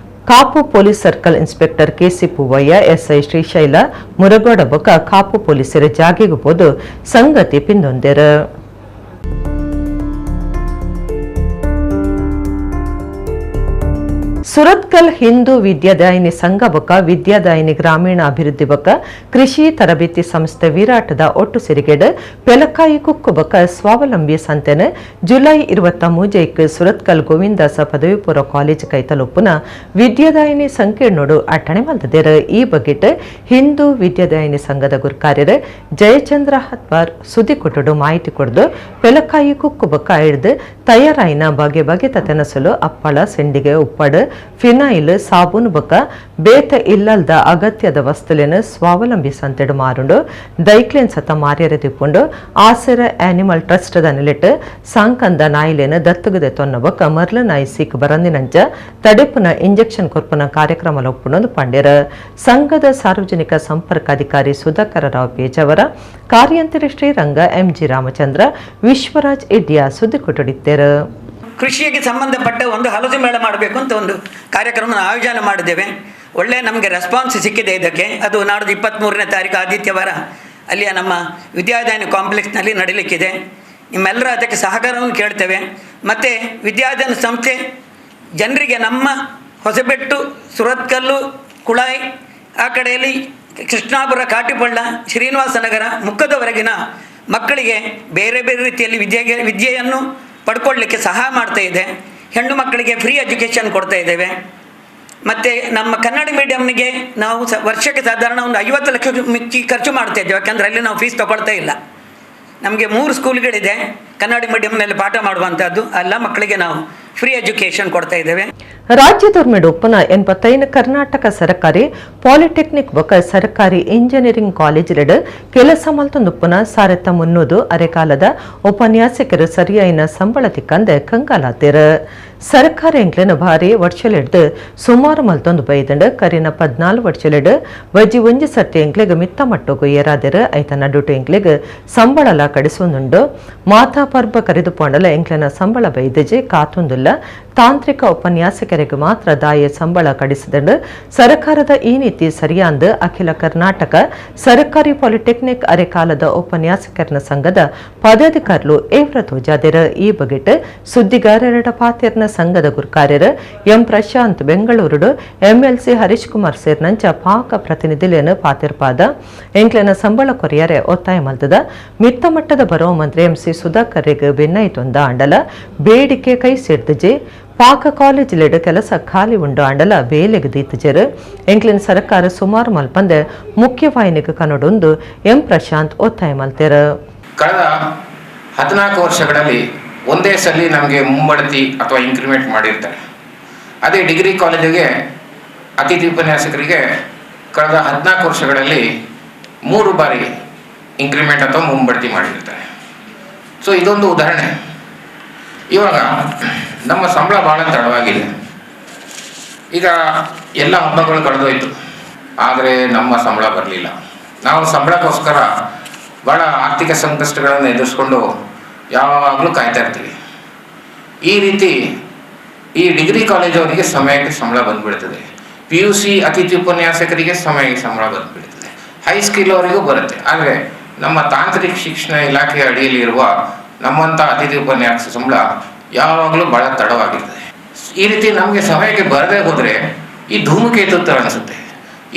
Kapu police circle inspector KC Poovaiah, SI Srishaila Muragoda ಬೊಕ್ಕ ಕಾಪು ಪೊಲೀಸರು ಜಾಗೆಗೆ ಪೋದು ಸಂಗತಿ ಪಿಂದೊಂದೆರ್. ಸುರತ್ಕಲ್ ಹಿಂದೂ ವಿದ್ಯಾದಾಯಿನಿ ಸಂಘ ಬೊಕ್ಕ ವಿದ್ಯಾದಾಯಿನಿ ಗ್ರಾಮೀಣ ಅಭಿವೃದ್ಧಿ ಬೊಕ್ಕ ಕೃಷಿ ತರಬೇತಿ ಸಂಸ್ಥೆ ವಿರಾಟದ ಒಟ್ಟು ಸಿರಿಗೆಡ್ ಪೆಲಕಾಯಿ ಕುಕ್ಕು ಬೊಕ್ಕ ಸ್ವಾವಲಂಬಿ ಸಂತೆನ ಜುಲೈ 23 ಸುರತ್ಕಲ್ ಗೋವಿಂದಾಸ ಪದವಿ ಪೂರ್ವ ಕಾಲೇಜ್ ಕೈತಲೊಪ್ಪುನ ವಿದ್ಯಾದಾಯಿನಿ ಸಂಕೀರ್ಣೋಡು ಅಟ್ಟಣೆ ಮಲ್ತದೆರ್. ಈ ಬಗೆಟ್ ಹಿಂದೂ ವಿದ್ಯಾದಾಯಿನಿ ಸಂಘದ ಗುರ್ಕಾರ್ಯರ್ ಜಯಚಂದ್ರ ಹತ್ವಾರ್ ಸುದ್ದಿ ಕೊಟ್ಟಡು ಮಾಹಿತಿ ಕೊಡ್ದು ಪೆಲಕಾಯಿ ಕುಕ್ಕು ಬೊಕ್ಕ ಹಿಡ್ದು ತಯಾರಾಯಿನ ಬಗೆ ಬಗೆ ತತೆನಸಲು ಅಪ್ಪಳ, ಸೆಂಡಿಗೆ, ಉಪ್ಪಡು, ಫಿನೈಲ್, ಸಾಬೂನು ಬೊಕ್ಕ ಬೇತ ಇಲ್ಲಲ್ದ ಅಗತ್ಯದ ವಸ್ತುಲೆನ್ ಸ್ವಾವಲಂಬಿ ಸಂತೆಡು ಮಾರುಂಡು. ದೈಕ್ಲೆನ್ ಸತ ಮಾರ್ಯರೆ ತಿಪ್ಪುಂಡು. ಆಸೆರ ಆನಿಮಲ್ ಟ್ರಸ್ಟ್ the ನಿಲೆಟ್ ಸಾಂಕಂದ ನಾಯಿಲೆನ್ ದತ್ತುಗದೆ ತೊನ್ನ ಬೊಕ್ಕ ಮರ್ಲ ನಾಯಿ ಸೀಕ್ ಬರಂದಿನಂಚ ತಡೆಪುನ ಇಂಜೆಕ್ಷನ್ ಕೊರ್ಪುನ ಕಾರ್ಯಕ್ರಮ ಒಪ್ಪುಂಡು ಪಂಡೆರ್. ಸಂಘದ ಸಾರ್ವಜನಿಕ ಸಂಪರ್ಕಾಧಿಕಾರಿ ಸುಧಾಕರ ರಾವ್ ಪೇಜಾವರ, ಕಾರ್ಯಂತರಿ ಶ್ರೀರಂಗ, ಎಂಜಿ ರಾಮಚಂದ್ರ, ವಿಶ್ವರಾಜ್ ಇಡ್ಯಾ ಸುದ್ದಿ ಕೊಟ್ಟಡಿದ್ದೇರು. ಕೃಷಿಗೆ ಸಂಬಂಧಪಟ್ಟ ಒಂದು ಹಲಸು ಮೇಳ ಮಾಡಬೇಕು ಅಂತ ಒಂದು ಕಾರ್ಯಕ್ರಮವನ್ನು ಆಯೋಜನೆ ಮಾಡಿದ್ದೇವೆ. ಒಳ್ಳೆಯ ನಮಗೆ ರೆಸ್ಪಾನ್ಸ್ ಸಿಕ್ಕಿದೆ ಇದಕ್ಕೆ. ಅದು ನಾಡ್ದು 23ನೇ ತಾರೀಕು ಆದಿತ್ಯವಾರ ಅಲ್ಲಿಯ ನಮ್ಮ ವಿದ್ಯಾದಾಯನ ಕಾಂಪ್ಲೆಕ್ಸ್ನಲ್ಲಿ ನಡೀಲಿಕ್ಕಿದೆ. ನಿಮ್ಮೆಲ್ಲರ ಅದಕ್ಕೆ ಸಹಕಾರವನ್ನು ಕೇಳ್ತೇವೆ. ಮತ್ತು ವಿದ್ಯಾದಾಯನ ಸಂಸ್ಥೆ ಜನರಿಗೆ ನಮ್ಮ ಹೊಸಬೆಟ್ಟು, ಸುರತ್ಕಲ್ಲು, ಕುಳಾಯಿ ಆ ಕಡೆಯಲ್ಲಿ ಕೃಷ್ಣಾಪುರ, ಕಾಟಿಪಳ್ಳ, ಶ್ರೀನಿವಾಸ ನಗರ, ಮುಕ್ಕದವರೆಗಿನ ಮಕ್ಕಳಿಗೆ ಬೇರೆ ಬೇರೆ ರೀತಿಯಲ್ಲಿ ವಿದ್ಯೆಯನ್ನು ಪಡ್ಕೊಳ್ಳಿಕ್ಕೆ ಸಹಾಯ ಮಾಡ್ತಾ ಇದೆ. ಹೆಣ್ಣು ಮಕ್ಕಳಿಗೆ ಫ್ರೀ ಎಜುಕೇಷನ್ ಕೊಡ್ತಾ ಇದ್ದೇವೆ. ಮತ್ತು ನಮ್ಮ ಕನ್ನಡ ಮೀಡಿಯಮ್ನಿಗೆ ನಾವು ವರ್ಷಕ್ಕೆ ಸಾಧಾರಣ ಒಂದು 50 ಲಕ್ಷ ಮಿಕ್ಕಿ ಖರ್ಚು ಮಾಡ್ತಾ ಇದ್ದೇವೆ. ಯಾಕೆಂದರೆ ಅಲ್ಲಿ ನಾವು ಫೀಸ್ ತೊಗೊಳ್ತಾ ಇಲ್ಲ. ನಮಗೆ 3 ಸ್ಕೂಲ್ಗಳಿದೆ ಕನ್ನಡ ಮೀಡಿಯಮ್ನಲ್ಲಿ ಪಾಠ ಮಾಡುವಂಥದ್ದು. ಎಲ್ಲ ಮಕ್ಕಳಿಗೆ ನಾವು ಫ್ರೀ ಎಜುಕೇಷನ್ ಕೊಡ್ತಾ ಇದ್ದೇವೆ. ರಾಜ್ಯದೊರ್ಮೆಡು ಉಪ್ಪುನ 85 ಕರ್ನಾಟಕ ಸರ್ಕಾರಿ ಪಾಲಿಟೆಕ್ನಿಕ್ ಬೊಕ್ಕ ಸರ್ಕಾರಿ ಇಂಜಿನಿಯರಿಂಗ್ ಕಾಲೇಜಿಲೆಡ್ ಕೆಲಸ ಮಲ್ತೊಂದುಪ್ಪುನ 1300 ಅರೆಕಾಲದ ಉಪನ್ಯಾಸಕರು ಸರಿಯಾಯಿನ ಸಂಬಳ ತಿಕ್ಕಂದೆ ಕಂಗಾಲಾತೆರ್. ಸರ್ಕಾರ ಎಂಕ್ಲೆನ ಭಾರಿ ವರ್ಷಲೆಡ್ದು ಸುಮಾರು ಮಲ್ತೊಂದು ಬೈದಂಡು ಕರಿನ 14 ವರ್ಷಲೆಡ್ ಬಜ್ಜಿ ಒಂಜಿ ಸರ್ತಿ ಎಂಕ್ಲೆಗ್ ಮಿತ್ತ ಮಟ್ಟೊಗು ಏರಾದೆರ್ ಐತ ನಡುಟು ಎಂಕ್ಲೆಗ್ ಸಂಬಳಲ ಕಡಿಸೊಂದುಂಡು ಮಾತಾ ಪರ್ಬ ಕರೆದು ಪೋಂಡಲ ಎಂಕ್ಲೆನ ಸಂಬಳ ಬೈದಜೆ ಕಾತೊಂದುಲ್ಲ ತಾಂತ್ರಿಕ ಉಪನ್ಯಾಸಕರಿಗೆ ಮಾತ್ರ ದಾಯೆ ಸಂಬಳ ಕಡಿಸಿದಂಡು ಸರ್ಕಾರದ ಈ ನೀತಿ ಸರಿಯಾಂದು ಅಖಿಲ ಕರ್ನಾಟಕ ಸರ್ಕಾರಿ ಪಾಲಿಟೆಕ್ನಿಕ್ ಅರೆಕಾಲದ ಉಪನ್ಯಾಸಕರನ ಸಂಘದ ಪದಾಧಿಕಾರಿಲು ಏವ್ರ ತೋಜಾದೆರ್. ಈ ಬಗೆಟ್ ಸುದ್ದಿಗಾರರ ಪಾತೆರ್ನ ಸಂಘದ ಗುರ್ಕಾರ್ಯರು ಎಂ ಪ್ರಶಾಂತ್ ಬೆಂಗಳೂರುಡು ಎಂಎಲ್ಸಿ ಹರೀಶ್ ಕುಮಾರ್ ಸೇರ್ನಂಚ ಪಾಕ ಪ್ರತಿನಿಧಿಲೇನು ಪಾತೆರ್ಪಾದ ಎಂಕ್ಲೆನ ಸಂಬಳ ಕೊರಿಯರೆ ಒತ್ತಾಯ ಮಲ್ತದ ಮಿತ್ತ ಮಟ್ಟದ ಬರೋ ಮಂತ್ರಿ ಎಂಸಿ ಸುಧಾಕರ್ಗೆ ಬೆನ್ನೈತೊಂದ ಅಂಡಲ ಬೇಡಿಕೆ ಕೈ ಸೇರ್ದಜೆ ಪಾಕ ಕಾಲೇಜಿಲೆಡ್ ಕೆಲಸ ಖಾಲಿ ಉಂಡು ಅಂಡಲ ಬೇಲೆಗ್ ದೀತಜೆರ್ ಎಂಕ್ಲಿನ್ ಸರ್ಕಾರ ಸುಮಾರು ಮಲ್ಪಂದೆ ಮುಖ್ಯವಾಹಿನಿಗೆ ಕನ್ನಡೊಂದು ಎಂ ಪ್ರಶಾಂತ್ ಒತ್ತಾಯ ಮಲ್ತೆರ್. ಕಳೆದ 14 ವರ್ಷಗಳಲ್ಲಿ ಒಂದೇ ಸಲ ನಮಗೆ ಮುಂಬಡ್ತಿ ಅಥವಾ ಇನ್ಕ್ರಿಮೆಂಟ್ ಮಾಡಿರ್ತಾರೆ. ಅದೇ ಡಿಗ್ರಿ ಕಾಲೇಜಿಗೆ ಅತಿಥಿ ಉಪನ್ಯಾಸಕರಿಗೆ ಕಳೆದ 14 ವರ್ಷಗಳಲ್ಲಿ 3 ಬಾರಿ ಇನ್ಕ್ರಿಮೆಂಟ್ ಅಥವಾ ಮುಂಬಡ್ತಿ ಮಾಡಿರ್ತಾರೆ. ಸೊ ಇದೊಂದು ಉದಾಹರಣೆ. ಇವಾಗ ನಮ್ಮ ಸಂಬಳ ಭಾಳ ತಡವಾಗಿದೆ. ಈಗ ಎಲ್ಲ ಹಬ್ಬಗಳು ಕಳೆದೋಯ್ತು, ಆದರೆ ನಮ್ಮ ಸಂಬಳ ಬರಲಿಲ್ಲ. ನಾವು ಸಂಬಳಕ್ಕೋಸ್ಕರ ಭಾಳ ಆರ್ಥಿಕ ಸಂಕಷ್ಟಗಳನ್ನು ಎದುರಿಸ್ಕೊಂಡು ಯಾವಾಗಲೂ ಕಾಯ್ತಾ ಇರ್ತೀವಿ. ಈ ರೀತಿ ಈ ಡಿಗ್ರಿ ಕಾಲೇಜವರಿಗೆ ಸಮಯಕ್ಕೆ ಸಂಬಳ ಬಂದುಬಿಡ್ತದೆ, PUC ಅತಿಥಿ ಉಪನ್ಯಾಸಕರಿಗೆ ಸಮಯಕ್ಕೆ ಸಂಬಳ ಬಂದುಬಿಡ್ತದೆ, ಹೈಸ್ಕೂಲ್ ಅವರಿಗೂ ಬರುತ್ತೆ. ಆದರೆ ನಮ್ಮ ತಾಂತ್ರಿಕ ಶಿಕ್ಷಣ ಇಲಾಖೆಯ ಅಡಿಯಲ್ಲಿರುವ ನಮ್ಮಂಥ ಅತಿಥಿ ಉಪನ್ಯಾಸ ಸಂಬಳ ಯಾವಾಗಲೂ ಭಾಳ ತಡವಾಗಿರ್ತದೆ. ಈ ರೀತಿ ನಮಗೆ ಸಮಯಕ್ಕೆ ಬರದೇ ಹೋದರೆ ಈ ಧೂಮಕೇತು ಥರ ಅನಿಸುತ್ತೆ.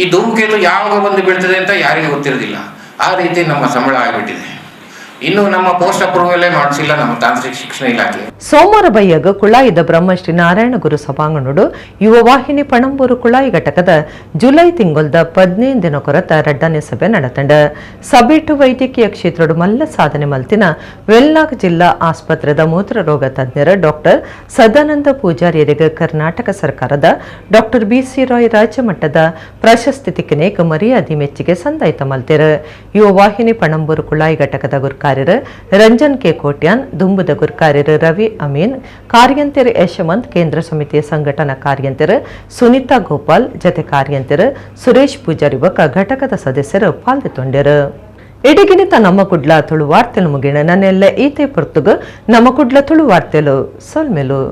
ಈ ಧೂಮಕೇತು ಯಾವಾಗ ಬಂದು ಬೀಳ್ತದೆ ಅಂತ ಯಾರಿಗೂ ಗೊತ್ತಿರೋದಿಲ್ಲ. ಆ ರೀತಿ ನಮ್ಮ ಸಂಬಳ ಆಗಿಬಿಟ್ಟಿದೆ. ಇನ್ನು ನಮ್ಮ ಪೋಸ್ಟ್ ಅಪ್ರೂವಲ್ಲೇ ಮಾಡಿಸಿಲ್ಲ ನಮ್ಮ ತಾಂತ್ರಿಕ ಶಿಕ್ಷಣ ಇಲಾಖೆ. ಸೋಮವಾರ ಬಯ್ಯಗ ಕುಳಾಯಿದ ಬ್ರಹ್ಮಶ್ರೀ ನಾರಾಯಣ ಗುರು ಸಭಾಂಗಣೋಡು ಯುವ ವಾಹಿನಿ ಪಣಂಬೂರು ಕುಳಾಯಿ ಘಟಕದ ಜುಲೈ ತಿಂಗೊಲ್ದ 15 ದಿನ ಕೊರತ ರಡ್ಡನೇ ಸಭೆ ನಡೆತಂಡ. ಸಭೆಟು ವೈದ್ಯಕೀಯ ಕ್ಷೇತ್ರೋಡು ಮಲ್ಲ ಸಾಧನೆ ಮಲ್ತಿನ ವೆಲ್ಲಾಕ್ ಜಿಲ್ಲಾ ಆಸ್ಪತ್ರೆದ ಮೂತ್ರ ರೋಗ ತಜ್ಞರ ಡಾಕ್ಟರ್ ಸದಾನಂದ ಪೂಜಾರಿಯರಿಗೆ ಕರ್ನಾಟಕ ಸರ್ಕಾರದ ಡಾಕ್ಟರ್ ಬಿಸಿ ರಾಯ್ ರಾಜ್ಯ ಮಟ್ಟದ ಪ್ರಶಸ್ತಿ ತಿಕ್ಕನೇಕ ಮರ್ಯಾದೆ ಮೆಚ್ಚುಗೆ ಸಂದಾಯಿತ ಮಲ್ತೆರ್. ಯುವ ವಾಹಿನಿ ಪಣಂಬೂರು ಕುಳಾಯಿ ಘಟಕದ ಗುರ್ಕಾರ್ಯರು ರಂಜನ್ ಕೆ ಕೋಟ್ಯಾನ್, ದುಂಬುದ ಗುರ್ಕಾರ್ಯರು ರವಿ ಅಮೀನ್, ಕಾರ್ಯಂತೆರು ಯಶವಂತ್, ಕೇಂದ್ರ ಸಮಿತಿಯ ಸಂಘಟನಾ ಕಾರ್ಯಂತೆರು ಸುನೀತಾ ಗೋಪಾಲ್, ಜತೆ ಕಾರ್ಯಂತೆರು ಸುರೇಶ್ ಪೂಜಾರಿ ಬೊಕ್ಕ ಘಟಕದ ಸದಸ್ಯರು ಪಾಲ್ಗೊಂಡರು. ಇಡಗಿನಿತ ನಮ್ಮ ಕುಡ್ಲ ತುಳು ವಾರ್ತೆಲು ಮುಗಿಣ ನನ್ನೆಲ್ಲ ಈತೆ ಪೊರ್ತುಗು ನಮ್ಮ ಕುಡ್ಲ ತುಳು ವಾರ್ತೆಲು ಸೊಲ್ಮೆಲು.